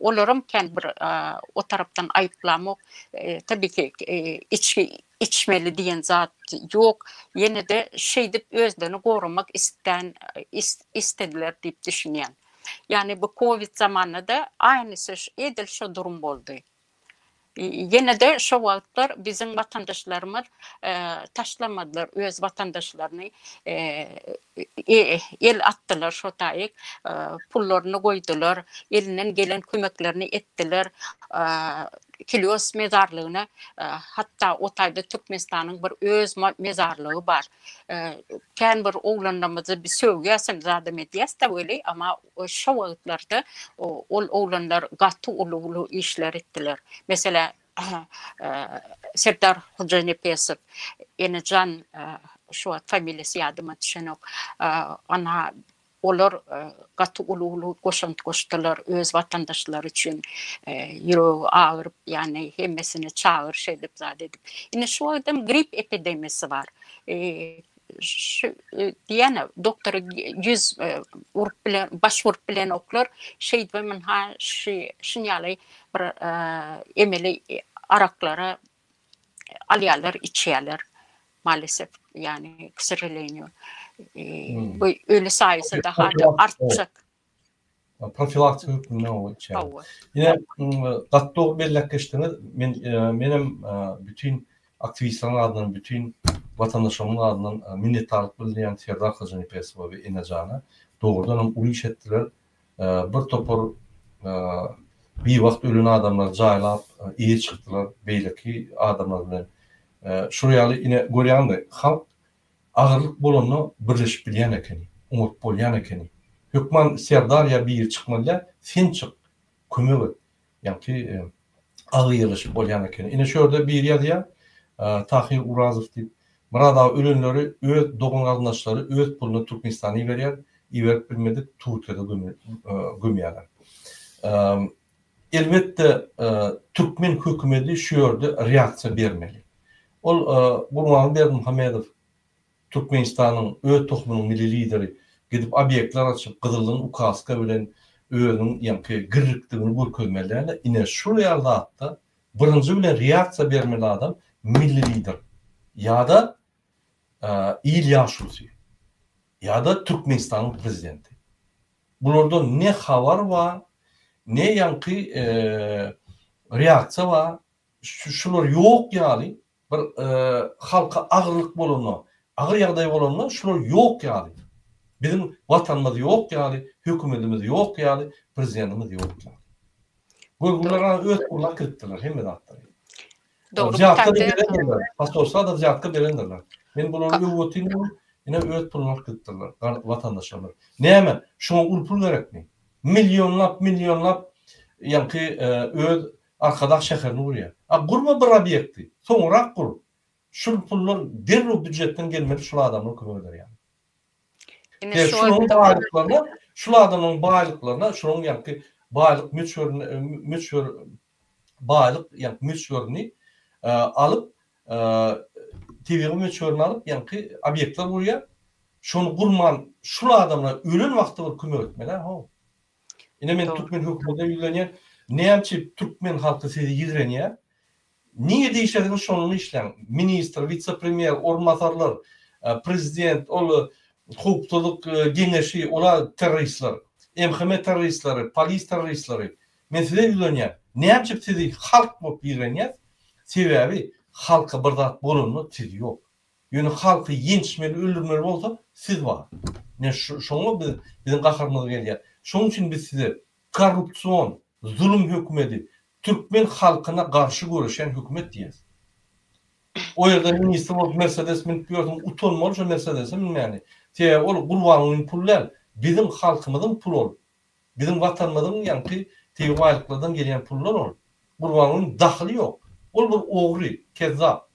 olaram kän bir o tarapdan aýyplamok. Tabii ki içgi içmeli diýen zat ýok. Ýene-de şeýdip özlerini goramak istän istediler diýip düşünýän. Ýagny bu covid zamanynda-da aýnysy edil şo durum boldy. Ýene-de şo wagtlar biziň watandaşlarymyz taşlamadylar öz watandaşlaryny el atdylar şo taýyk pullaryny goýdular elinden gelen kömeklerini etdiler Kilios mezarlygyna hatda o taýda Türkmenistanyň bir öz mezarlygy bar kän bir oglanlarymyzy biz sögýäsem zadam edýäs-de weli amma Şo wagtlarda ol oglanlar gaty uly-uly işler etdiler. Meselä, Serdar Hojanepesow, Enejan, şu wagt familiýasy ýadyma düşenok, ana, olar gaty uly-uly goşant goşdular öz watandaşlary üçin, ýüregi agyryp, ýagny hemmesini çagyryş edip, zat edip. Indi şu wagtam grip epidemiýasy bar. Şu diýýän doktora ýüz urup bilen baş urup bilenoklar şeýdibem ynha şu şun ýaly bir emeli araklara alýarlar içýärler maalesef ýagny k sožaleniýu bu öli saýysy daha-da artjak. Profilaktika hökmünde o içýär. Ine, gaty dogry belläp geçdiňiz. Men menem bütin aktiwistleriň adyndan, bütin watandaşlarymyň adyndan minnetdarlyk bildirýän Serdar Hojanepesowa we Enejana. Dogrudan hem uly iş etdiler. Bir topar biwagt ölen adamlary jaýlap, eýe çykdylar beýleki adamlar bilen. Şular ýaly ine görýäňmi, halk Agyrlyk bolanda birleşip bilýän ekeni, oňaryp bolýan ekeni. Hökman Serdar ýa biri çykmaly däl, sen çyk, kömek et. Ýaňky agyr ýerleşip bolýan ekeni. Ine şu ýerde biri ýazýar, Tahyr Urazow diýip. Myrat aga ölenleri öz dogan-garyndaşlary öz puluna Türkmenistana iberýär, iberip bilmedik Türkiýede gömýärler. Elbetde türkmen hökümedi şu ýerde reaksiýa bermeli. Ol Gurbanguly Berdimuhamedow Türkmenistanyň öz tohumynyň milli lideri gidip obýektler açyp gyzyldan ukaska bilen özüniň ýaňky girrikdigini görkezmeli dälde ine şul ýaly zatda birinji bilen reaksiýa bermeli adam milli lider ýada il ýaşulusy ýada Türkmenistanyň prezidenti. Bulardan ne habar bar, ne ýaňky reaksiýa bar. Şular ýok ýaly bir halka agyrlyk bolanda, agyr ýagdaý bolanda şular ýok ýaly. Biziň watanymyz ýok ýaly, hökümetimiz ýok ýaly, prezidentimiz ýok ýaly. Görgüler öz puluna kiripdirler hemme zatlary. Dogry bu Wzýatka taýda berendirler. Posolstwa-da wzýatka berendirler. Men bulary öwüp otyryn, ine öz puluny alyp gidipdirler watandaşlarymyz. Näme, şuňa uly pul gerekmi? Millionlap, millionlap ýaňky öz Arkadag şäherini gurýar. A gurma bir obýekti, soňrak gur. Şul pullar derrew býujetden gelmeli şul adamlara kömek eder ýaly. Ine Sebäbi şu şularyň wagtda baýlyklaryna, şul adamlaryň baýlyklaryna, şularyň ýaňky baýlyk möçberini möçber baýlyk ýaňky möçberini alyp, tebigy möçberini alyp ýaňky obýektler gurýar. Şony gurman şul adamlar ölen wagty bir kömek etmeli-ä how. Ine men Dogry. türkmen hökümetine ýüzlenýän. Näme üçin türkmen halky sizi ýigrenýär? Nirede işleseňiz şonda işläň. Ministr, wise-premýer, orunbasarlar, prezident, ol howpsuzlyk geňeşi, olar terroristler. MHM terroristleri, polis terroristleri. Men size ýüzlenýän. Näme üçin sizi halk bolup ýigrenýäs? Sebäbi halka bir zat bolanda siz ýok. Ýöne halky ýençmeli, öldürmeli bolsa siz bar. Ine şoňa biz biziň gaharymyz gelýär. Şonuň üçin biz size korrupsion, zulum hökümedi, türkmen halkyna garşy göreşýän hökümet diýýäs. O ýerde ministr bolup Mersedes münüp ýörsüň, utanmaly şo Mersedese münmäni. Sebäbi ol Gurbangulyň puly däl, biziň halkymyzyň puly ol. Biziň watanymyzyň ýaňky tebigy baýlyklardan gelýän pullar ol. Gurbangulyň dahyly ýok. Ol bir ogry, kezzap.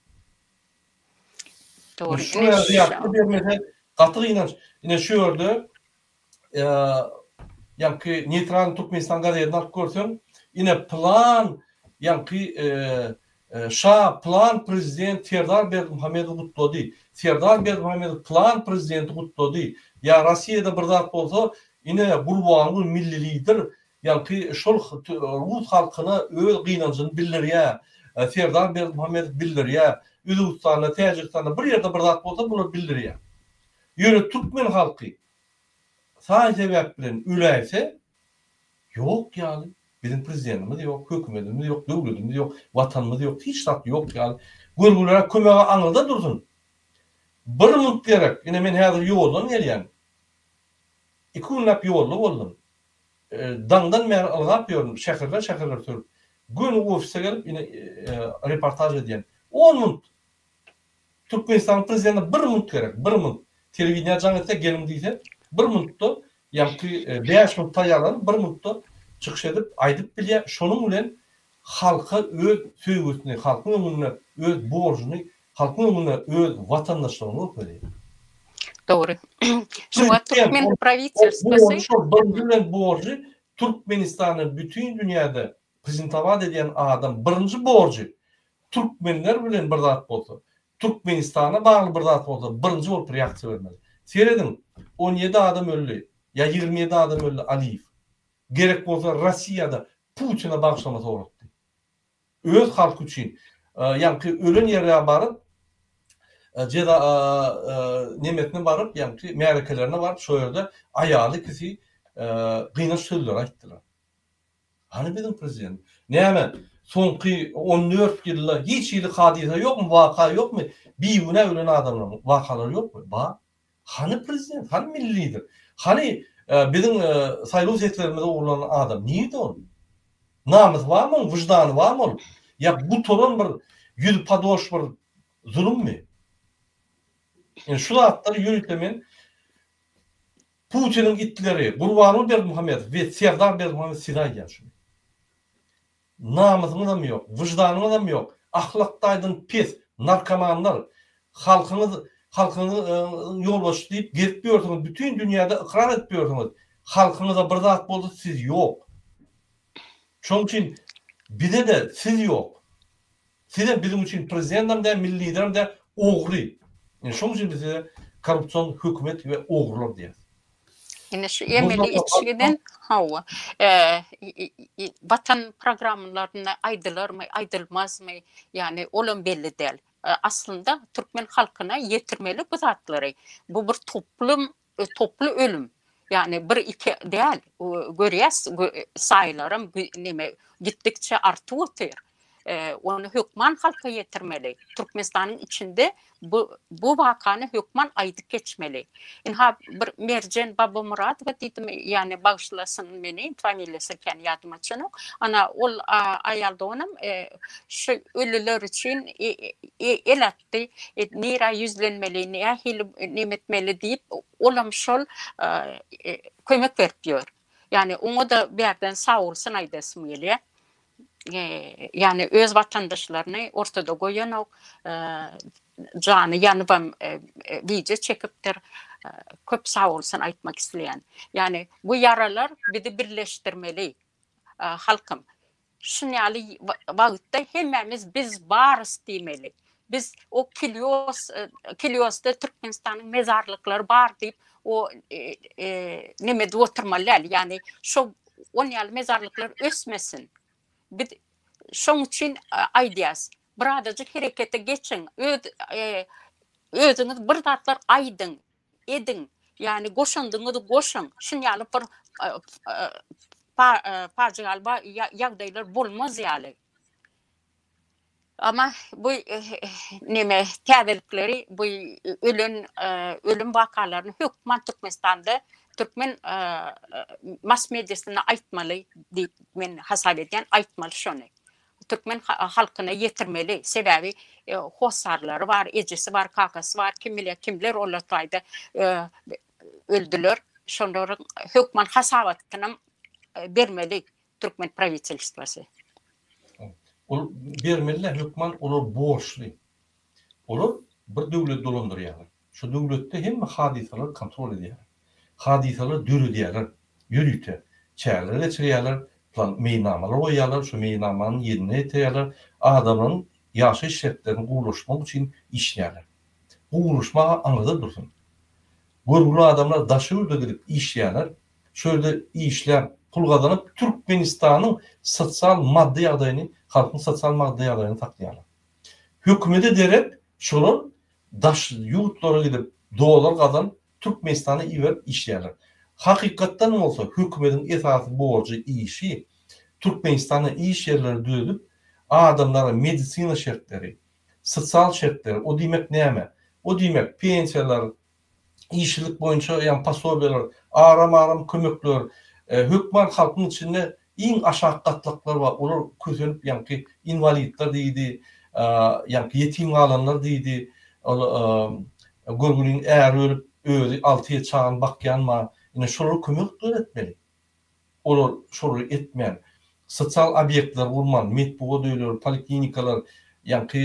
Dogry. Şu ýerde ýatgy bermese gaty gynanç. Ine şu ýerde ýaňky Neýtralnyý Türkmenistan gazetini alyp görseň, ine plan ýaňky. Şa plan prezident Serdar Berdimuhamedowy gutlady. Serdar Berdimuhamedow plan prezidenti gutlady. Ýa Rossiýada bir zat bolsa, ine Gurbanguly milli lider ýaňky şol rus halkyna öz gynanjyny bildirýär. Serdar Berdimuhamedow bildirýär. Özbegistanda, Täjigistanda bir ýerde bir zat bolsa bular bildirýär. Ýöne türkmen halky saý-sebäp bilen öläýse, Ýok ýaly. Biziň prezidentimiz ýok, hökümetimiz ýok, döwletimiz ýok, watanymyz ýok, hiç zat ýok ýaly. Görgülere kömege aňyrda dursun. Bir munt gerek. Ine men häzir ýoldan gelýän. Iki günläp ýolda boldum. Daňdan bäri ylgap ýörün, şäherler-şäherler sürüp. Göni ofise gelip ine reportaž edýän. On munt. Türkmenistanyň prezidentine bir munt gerek, bir munt. Telewideniýä jaň etse geliň diýse, bir muntda Ýaňky 5 minut taýýarlanyp, bir minutda çykyş edip, aýdyp bilýär. Şonuň bilen halka öz söýgüsini, halkyň öňünde öz borjuny, halkyň öňünde öz watandaşlygyny görkezýär. Dogry. Şu wagt türkmen prawitelstwosy Şol birinji bilen borjy Türkmenistany bütin dünýäde prezentowat edýän adam birinji borjy türkmenler bilen bir zat bolsa, Türkmenistana bagly bir zat bolsa birinji bolup reaksiýa bermeli. Serediň, 17 adam öldi, ýa 27 adam öldi Aliýew. Gerek bolsa Rossiýada Putine bagyşlama soratdy. Öz halky üçin ýaňky ölen ýere baryp jeza nemesine baryp ýaňky märekelerine baryp şo ýerde aýaly ikisi gynanç sözleri aýtdylar. Hany biziň prezident? Näme, soňky 14 ýylda hiç hili hadysa ýokmy, waka ýokmy? Bigünä ölen adamlaryň wakalary ýokmy? Bar. Hany prezident? Hany milli lider? Hany biziň saýlaw seslerimizi ogurlan adam? Nirde ol? Namysy barmy oň, wyždany barmy ol? Ýa gutaran bir ýüzi padoş bir zulummy? Indi şu zatlary ýörite men Putiniň itleri Gurbanguly Berdimuhamedow we Serdar Berdimuhamedow size aýdýan şuny. Namysyňyzam ýok, wyždanyňyzam ýok, ahlak taýdan pes narkomanlar, halkyňyz halkyňyzyň ýolbaşçysy diýip gezip ýörsüňiz, bütin dünýäde ykrar edip ýörsüňiz. Halkyňyza bir zat bolsa siz ýok. Şonuň üçin bize-de siz ýok. Sizem biziň üçin prezidentam däl, milli liderem däl, ogry. Ine şonuň üçin biz size korrupsion hökümet we ogrular diýýäs. Ine şu emeli içgiden hawa. Watan programmalarynda aýdylarmy, aýdylmazmy, ýagny olam belli däl. Aslynda türkmen halkyna ýetirmeli bu zatlary. Bu bir toplum toply ölüm. Ýagny bir iki däl. Görýäs saýlaram neme gitdikçe artyp otyr. Ony hökman halka ýetirmeli. Türkmenistanyň içinde bu bu wakany hökman aýdyp geçmeli. Ynha bir Merjen Babamuradowa diýdimi, ýagny bagyşlasyn meni, familiýasy kän ýadyma düşenok. Ana ol aýal doganam şu ölüler üçin el atdy. Nirä ýüzlenmeli, nähili neme etmeli diýip, olam şol kömek berip ýör. Ýagny oňa-da bärden sagbolsun aýdasym gelýär. Ýagny öz watandaşlaryny ortada goýanok, jany ýanybam wideo çekipdir. Köp sagbolsun aýtmak isleýän. Ýagny bu ýaralar bizi birleşdirmeli halkym. Şun ýaly wagtda hemmämiz biz barys diýmeli. Biz o Kilios Kiliosda Türkmenistanyň mezarlyklary bar diýip o neme edip oturmaly däl. Ýagny şo on ýaly mezarlyklar ösmesin. Biz şoň üçin aýdýas. Birazajyk herekete geçiň. Öz özüňiz bir zatlar aýdyň, ediň. Ýagny goşandyňyzy goşuň. Şun ýaly bir pajygaly ýagdaýlar bolmaz ýaly. Amma bu neme täzelikleri bu ölen ölüm wakalaryny hökman Türkmenistanda türkmen mass mediasynda aýtmaly diýip men hasap edýän aýtmaly şony. Türkmen halkyna ýetirmeli. Sebäbi hossarlary bar, ejesi bar, kakasy bar, kim bilýär kimler olar taýda öldüler. Şolaryň hökman hasabatynam bermeli. Türkmen prawitelstwasy. Ol bermeliler hökman olar borçly. Olar bir döwleti dolandyrýarlar. Şo döwletde hemme hadysalary kontrol edýärler. Hadysalary döredýärler. Ýörite çäreler geçirýärler, plan meýilnamalar goýýarlar, şo meýilnamany ýerine ýetirýärler. Adamlaryň. ýaşaýyş şertlerini gowulaşdyrmak üçin işleýärler. Gowulaşmaga aňyrda dursun. Görgüli adamlar daşary ýurda gidip işleýärler. Şo ýerde işläp, pul gazanyp, Türkmenistanyň sosial maddy ýagdaýyny, halkyň sosial maddy ýagdaýyny saklaýarlar. Hökümete derek şolar daş ýurtlara gidip, dollar gazanyp, Türkmenistana iberip işleýärler. Hakykatdan bolsa hökümetiň esasy borjy, işi Türkmenistanda iş ýerleri düzedip, adamlara medisina şertleri, sosial şertleri, o diýmek näme? O diýmek pensiýalar, işsizlik boýunça ýagny posobiýalar, aram-aram kömekler, hökman halkyň içinde iň aşak gatlaklar bar, olar kösenip ýaňky inwalidler diýdi, ýaňky ýetim galanlar diýdi, ol görgüliň äri ölüp, özi alty-ýedi çagany bakýan bar, ine şolara kömek etmeli. Olar şolary etmän, sosial obýektler gurman, metbugat öýleri, poliklinikalar, ýaňky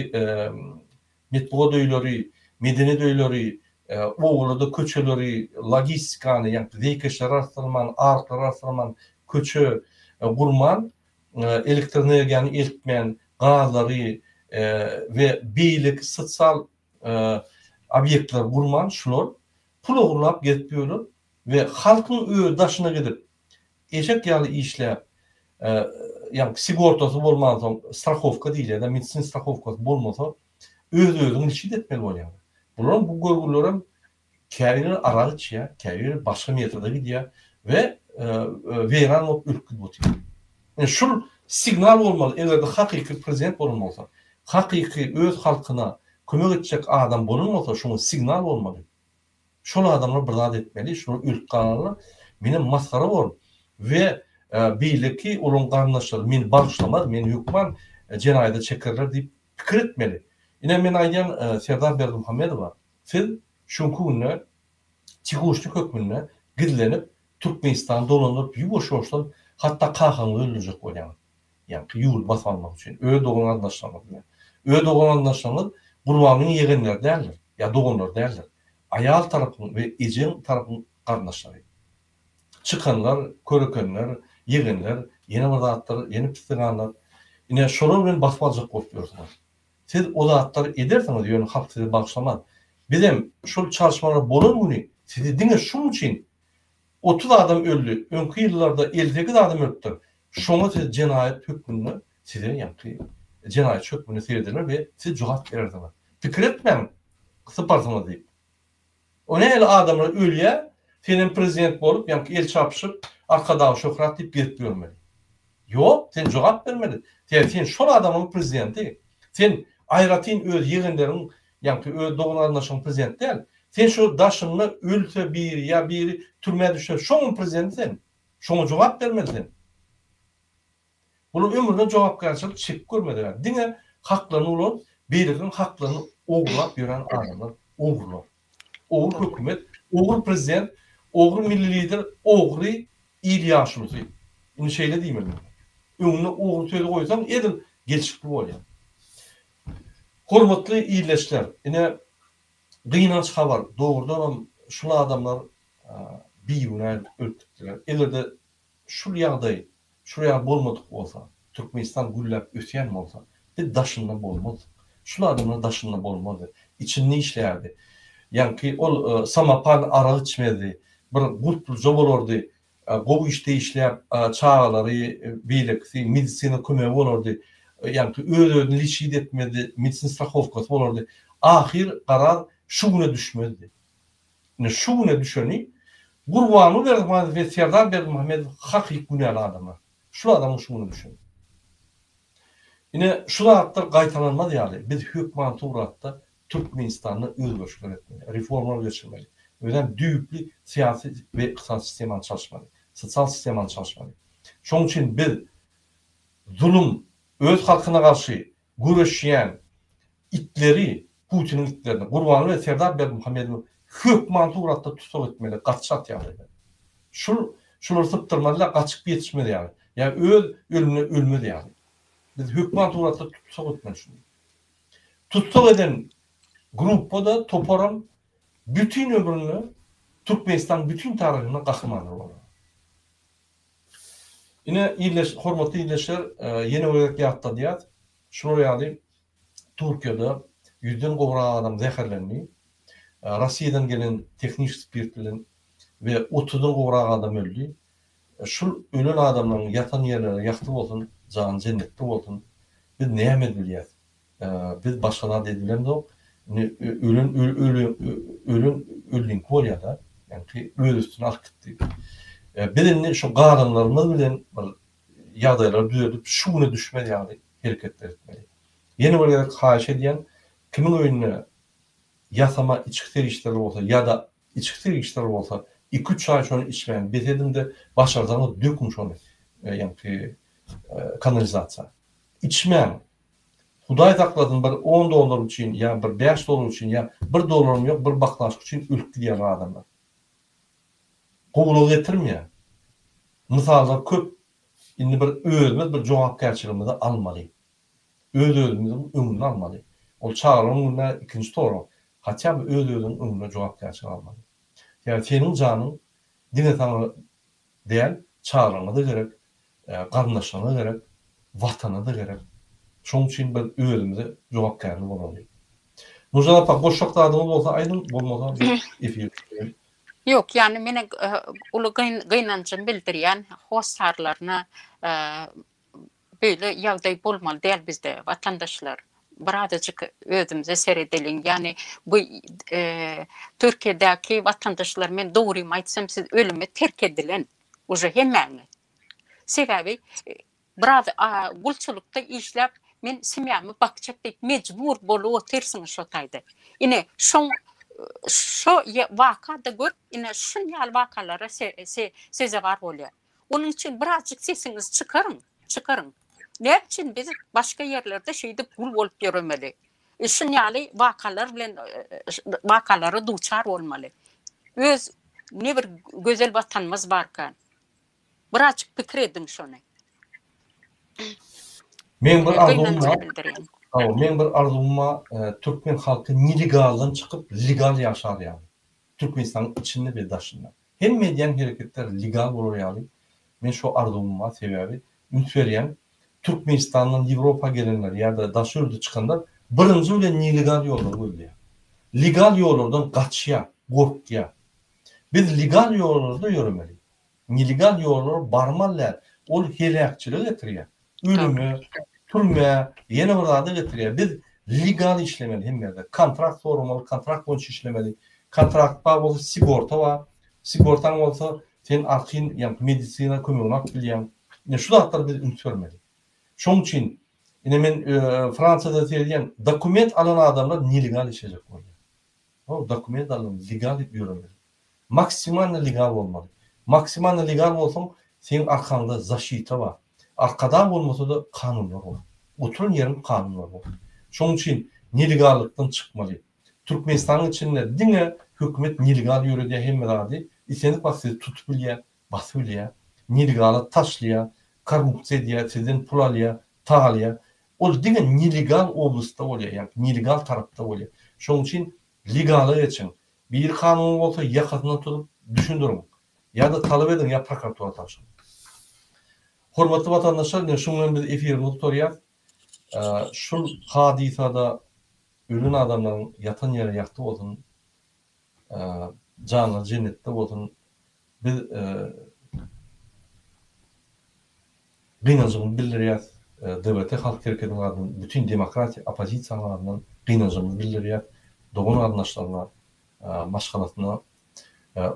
metbugat öýleri, medeniýet öýleri, obalarda köçeleri, logistikany, ýaňky zeýkeşleri artdyrman, arklary artdyrman, köçe gurman, elektroenergiýany eltmän, gazlary we beýleki sosial obýektleri gurman, şular pul ogurlap gezip ýörler we halkyň özi daşyna gidip, eşek ýaly işläp, ýagny sigortasy bolmansoň, strahowka diýilýär-de, medisin strahowkasy bolmasa, öz-özüňi liçit etmeli bolýaň. Bularyň bu görgülerem käbiri arak içýär, käbiri başga metoda gidýär we weýran bolup ölüp gidip otyr. Ine şul signal bolmaly, eger-de hakyky prezident bolan bolsa, hakyky öz halkyna kömek etjek adam bolan bolsa, şoňa signal bolmaly. Şol adamlar bir zat etmeli, şular ölüp galanlar menem masgara bor we beýleki olaryň garyndaşlary meni bagyşlamaz, meni hökman jenaýada çekerler diýip pikir etmeli. Ine men aýdýan Serdar Berdimuhamedowa siz şuňky günde tihuşnik hökmünde gizlenip Türkmenistany dolandyryp ýuwaş-ýuwaşdan hatda kakaňyzy öldürjek bolýaňyz. Ýaňky ýurdy basyp almak üçin öz dogan-garyndaşlaryňyz bilen. Öz dogan-garyndaşlaryňyz Gurbangulyň ýegenleri däldir, ýa doganlary däldir. Aýal tarapyň we ejeň tarapyň garyndaşlary. Çykanlar, körekenler, ýegenler, ýene bir zatlar, ýene pisliganlar. Ine, şolar bilen basyp aljak bolup ýörsüňiz. Siz o zatlary edersiňiz, ýöne halk sizi bagyşlamaz. Bizem şol çalyşmalar bolan güni sizi diňe şuň üçin 30 adam öldi, öňki ýyllarda 58 adam ölüpdir. Şoňa siz jenaýat hökmünde size ýaňky jenaýatçy hökmünde serediler we siz jogap berersiňiz. Pikir etmäň syparsyňyz diýip. O nähili adamlar ölýär, senem prezident bolup ýaňky el çarpyşyp Arkadag şöhrat diýip gezip ýörmeli. Ýok, sen jogap bermeli. Sebäbi sen şol adamyň prezidenti. Sen aýratyn öz ýegenleriň ýaňky öz dogan-garyndaşyň prezidenti däl. Sen şu daşynda ölse biri ýa biri türmä düşse şoňam prezidenti sen. Şoňa jogap bermeli sen. Bular ömründe jogapkärçilik çekip görmediler. Diňe haklaryny ulanyp, beýlekiniň haklaryny ogurlap ýören adamlar, ogrular. Ogry hökümet, ogry prezident, ogry milli lider, ogry il ýaşulusy. Indi şeýle diýmeli men. Öňüne ogry sözi goýsaň edil gelşikli bolýar. Hormatly ildeşler, ine gynanç habar, dogrudanam şul adamlar bigünä ölüp gitdiler. Eger-de şul ýagdaý şul ýaly bolmadyk bolsa, Türkmenistan gülläp ösýän bolsa, biz daşynda bolmazdyk. Şul adamlar daşynda bolmazdy. Içinde işlärdi. Ýaňky ol samopal arak içmezdi. Bir gurpluja bolardy. Gowy işde işläp, çagalary, beýlekisi medisina kömegi bolardy. Ýaňky öz-özüni liçit etmezdi, medisin strahowkasy bolardy. Ahyr garaz şu güne düşmezdi. Ine şu güne düşeni Gurbanguly Berdimuhamedow we Serdar Berdimuhamedow hakyky günäli adamlar. Şul adamyň şu güne düşeni. Ine şu zatlar gaýtalanmaz ýaly biz hökman suratda Türkmenistanda özgerişler etmeli, reformalar geçirmeli. Özem düýpli syýasy we ykdysady sistemany çalyşmaly, sosial sistemany çalyşmaly. Şonuň üçin biz zulum öz halkyna garşy göreşýän itleri, Putiniň itlerini, Gurbanguly we Serdar Berdimuhamedowy hökman suratda tussag etmeli, gaty çalt ýagdaýda. Şul, şulary sypdyrmalylar, gaçyp ýetişmez ýaly. Ýa öz ölümine ölmez ýaly. Biz hökman suratda tussag etmeli şuny. Tussag eden gruppa-da, toparam bütin ömründe Türkmenistanyň bütin taryhynda gahrymanlar bolar. Ine, ildeş, hormatly ildeşler, ýene bir gezek ýatladýas, şular ýaly. Türkiýede ýüzden gowrak adam zäherlendi. Russiýadan gelen tehniki spirt bilen we otuzdan gowrak adam öldi. Şul ölen adamlaryň ýatan ýerleri ýagty bolsun, jany jennetde bolsun. Biz näme edibilýäs? Biz başga zat edibilemzok. Indi ölen ölen ölüniňki bolýar-da. Ýaňky öz üstüne alyp gitdi. Biz indi şu galanlarymyz bilen bir ýagdaýlary düzedip şu güne düşmez ýaly hereketler etmeli. Ýene bir gezek haýyş edýän, kimiň öýünde ýasama içgi serişdeleri bolsa ýa-da içgi serişdeleri bolsa iki-üç aý şony içmäni bes ediň-de, başarsaňyz döküň şony ýaňky kanalizasiýa. Içmäň. Hudaý saklasyn bir on dollar üçin ýa bir bäş dollar üçin ýa bir dollaram ýok bir baklaşka üçin ölüp gidýärler adamlar. Gowulygy getirmeýär. Mysallar köp. Indi bir özümiz bir jogapkärçiligimizi almaly. Öz-özümiziň öňüni almaly. Ol çagalaryň öňünde ikinji sorag. Hatýa by öz-özüňiň öňünde jogapkärçilik almaly. Sebäbi seniň janyň diňe saňa däl, çagalaryňa-da gerek, garyndaşlaryňa gerek, Watana-da gerek. Şonuň üçin biz özümize jogapkärli bolaly. Nurjan apa, goşjak zadyňyz bolsa aýdyň, bolmasa biz efiri bitireli. Ýok, ýagny men uly gynanjymy bildirýän hossarlaryna beýle ýagdaý bolmaly däl bizde watandaşlar. Birazajyk özümize seredeliň. Ýagny bu Türkiýedäki watandaşlar men dogrymy aýtsam siz ölüme terk edilen uje hemmäňiz. Sebäbi biraz gulçulykda işläp men semýamy bakjak diýip mejbur bolup otyrsyňyz şo taýda. Ine şoň şo waka-da görüp ine şun ýaly wakalara sezewar bolýar. Onuň üçin birazjyk sesiňizi çykaryň, çykaryň. Näme üçin biz başga ýerlerde şeýdip gul bolup ýöremeli? Şun ýaly wakalar bilen wakalara duçar bolmaly. Öz ne bir gözel watanymyz barka. Birazjyk pikir ediň şony. Meň bir arzuwym bar. Hawa, meň bir arzuwym bar, türkmen halky nelegaldan çykyp legal ýaşar ýaly. Türkmenistanyň içinde we daşynda. Hemme edýän hereketler legal bolar ýaly men şo arzuwym bar sebäbi üns berýän Türkmenistandan Ýewropa gelenler ýa-da daşary ýurda çykanlar birinji bilen nelegal ýollary gözleýär. Legal ýollardan gaçýar, gorkýar. Biz legal ýollarda ýöremeli. Nelegal ýollara barmaly däl. Ol heläkçilige getirýär. Ölüme, türmä, ýene bir zada getirýär. Biz legal işlemeli hemme ýerde. Kontrakt soramaly, kontrakt boýunça işlemeli. Kontrakt bar bolsa sigorta bar. Sigortaň bolsa sen arkaýyn ýaňky medisina kömegini alyp bilýäň. Ine şu zatlara biz üns bermeli. Şoň üçin ine men Fransiýada seredýän dokument alan adamlar nelegal işlejek bolýar. Ol dokument alan legal ýöremeli. Maksimalno legal bolmaly. Maksimalno legal bolsaň seň arkaňda zaşita bar. Arkadag bolmasada kanunlar bar. Oturan ýeriň kanunlary bar. Şoň üçin nelegallykdan çykmaly. Türkmenistanyň içinde diňe hökümet nelegal ýöredýär hemme zady. Islendik wagt sizi tutup bilýär, basyp bilýär. Nelegala taşlaýar, korrupsiýa edýär, sizden pul alýar, talýar. Ol diňe nelegal oblastda bolýar, ýagny nelegal tarapda bolýar. Şonuň üçin legala geçiň. Biri kanuny bolsa ýakasyndan tutup düşündiriň. Ýa-da talap ediň ýa prokuratura tabşyryň. Hormatly watandaşlar ine şuň bilen biz efirimizi gutarýas. Şul hadysada ölen adamlaryň ýatan ýeri ýagty bolsun. Janlary jennetde bolsun. Biz gynanjymyzy bildirýäs. DWT Halk Hereketiniň adyndan, bütin demokratiýa oppozisiýanyň adyndan gynanjymyzy bildirýäs. Dogan garyndaşlaryna, maşgalasyna.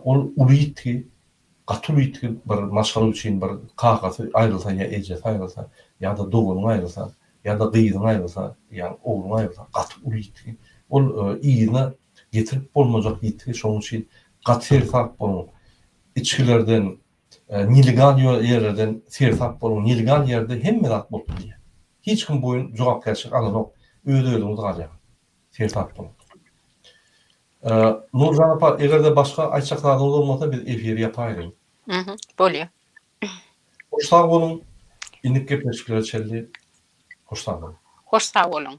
Ol uly ýitgi, gaty uly ýitgi bir maşgala üçin bir kakasy aýrylsa ýa ejesi aýrylsa, ýa-da doganyň aýrylsa, ýa-da gyzyň aýrylsa, ýa ogluň aýrylsa gaty uly ýitgi. Ol yzyna Getirip bolmajak ýitgi şonuň üçin gaty seresap boluň. Içgilerden, nelegal ýerlerden seresap boluň. Nelegal ýerde hemme zat bolup bilýär. Hiç kim boýun jogapkärçilik alanok. Öz özüňiz galýaňyz. Seresap boluň. Nurjan apa, eger-de başga aýtjak zadyňyz bolmasa biz efiri ýapaýlyň. Bolýar. Hoş sag boluň. Indiki gepleşiklere çenli hoş sag boluň. Hoş sag boluň.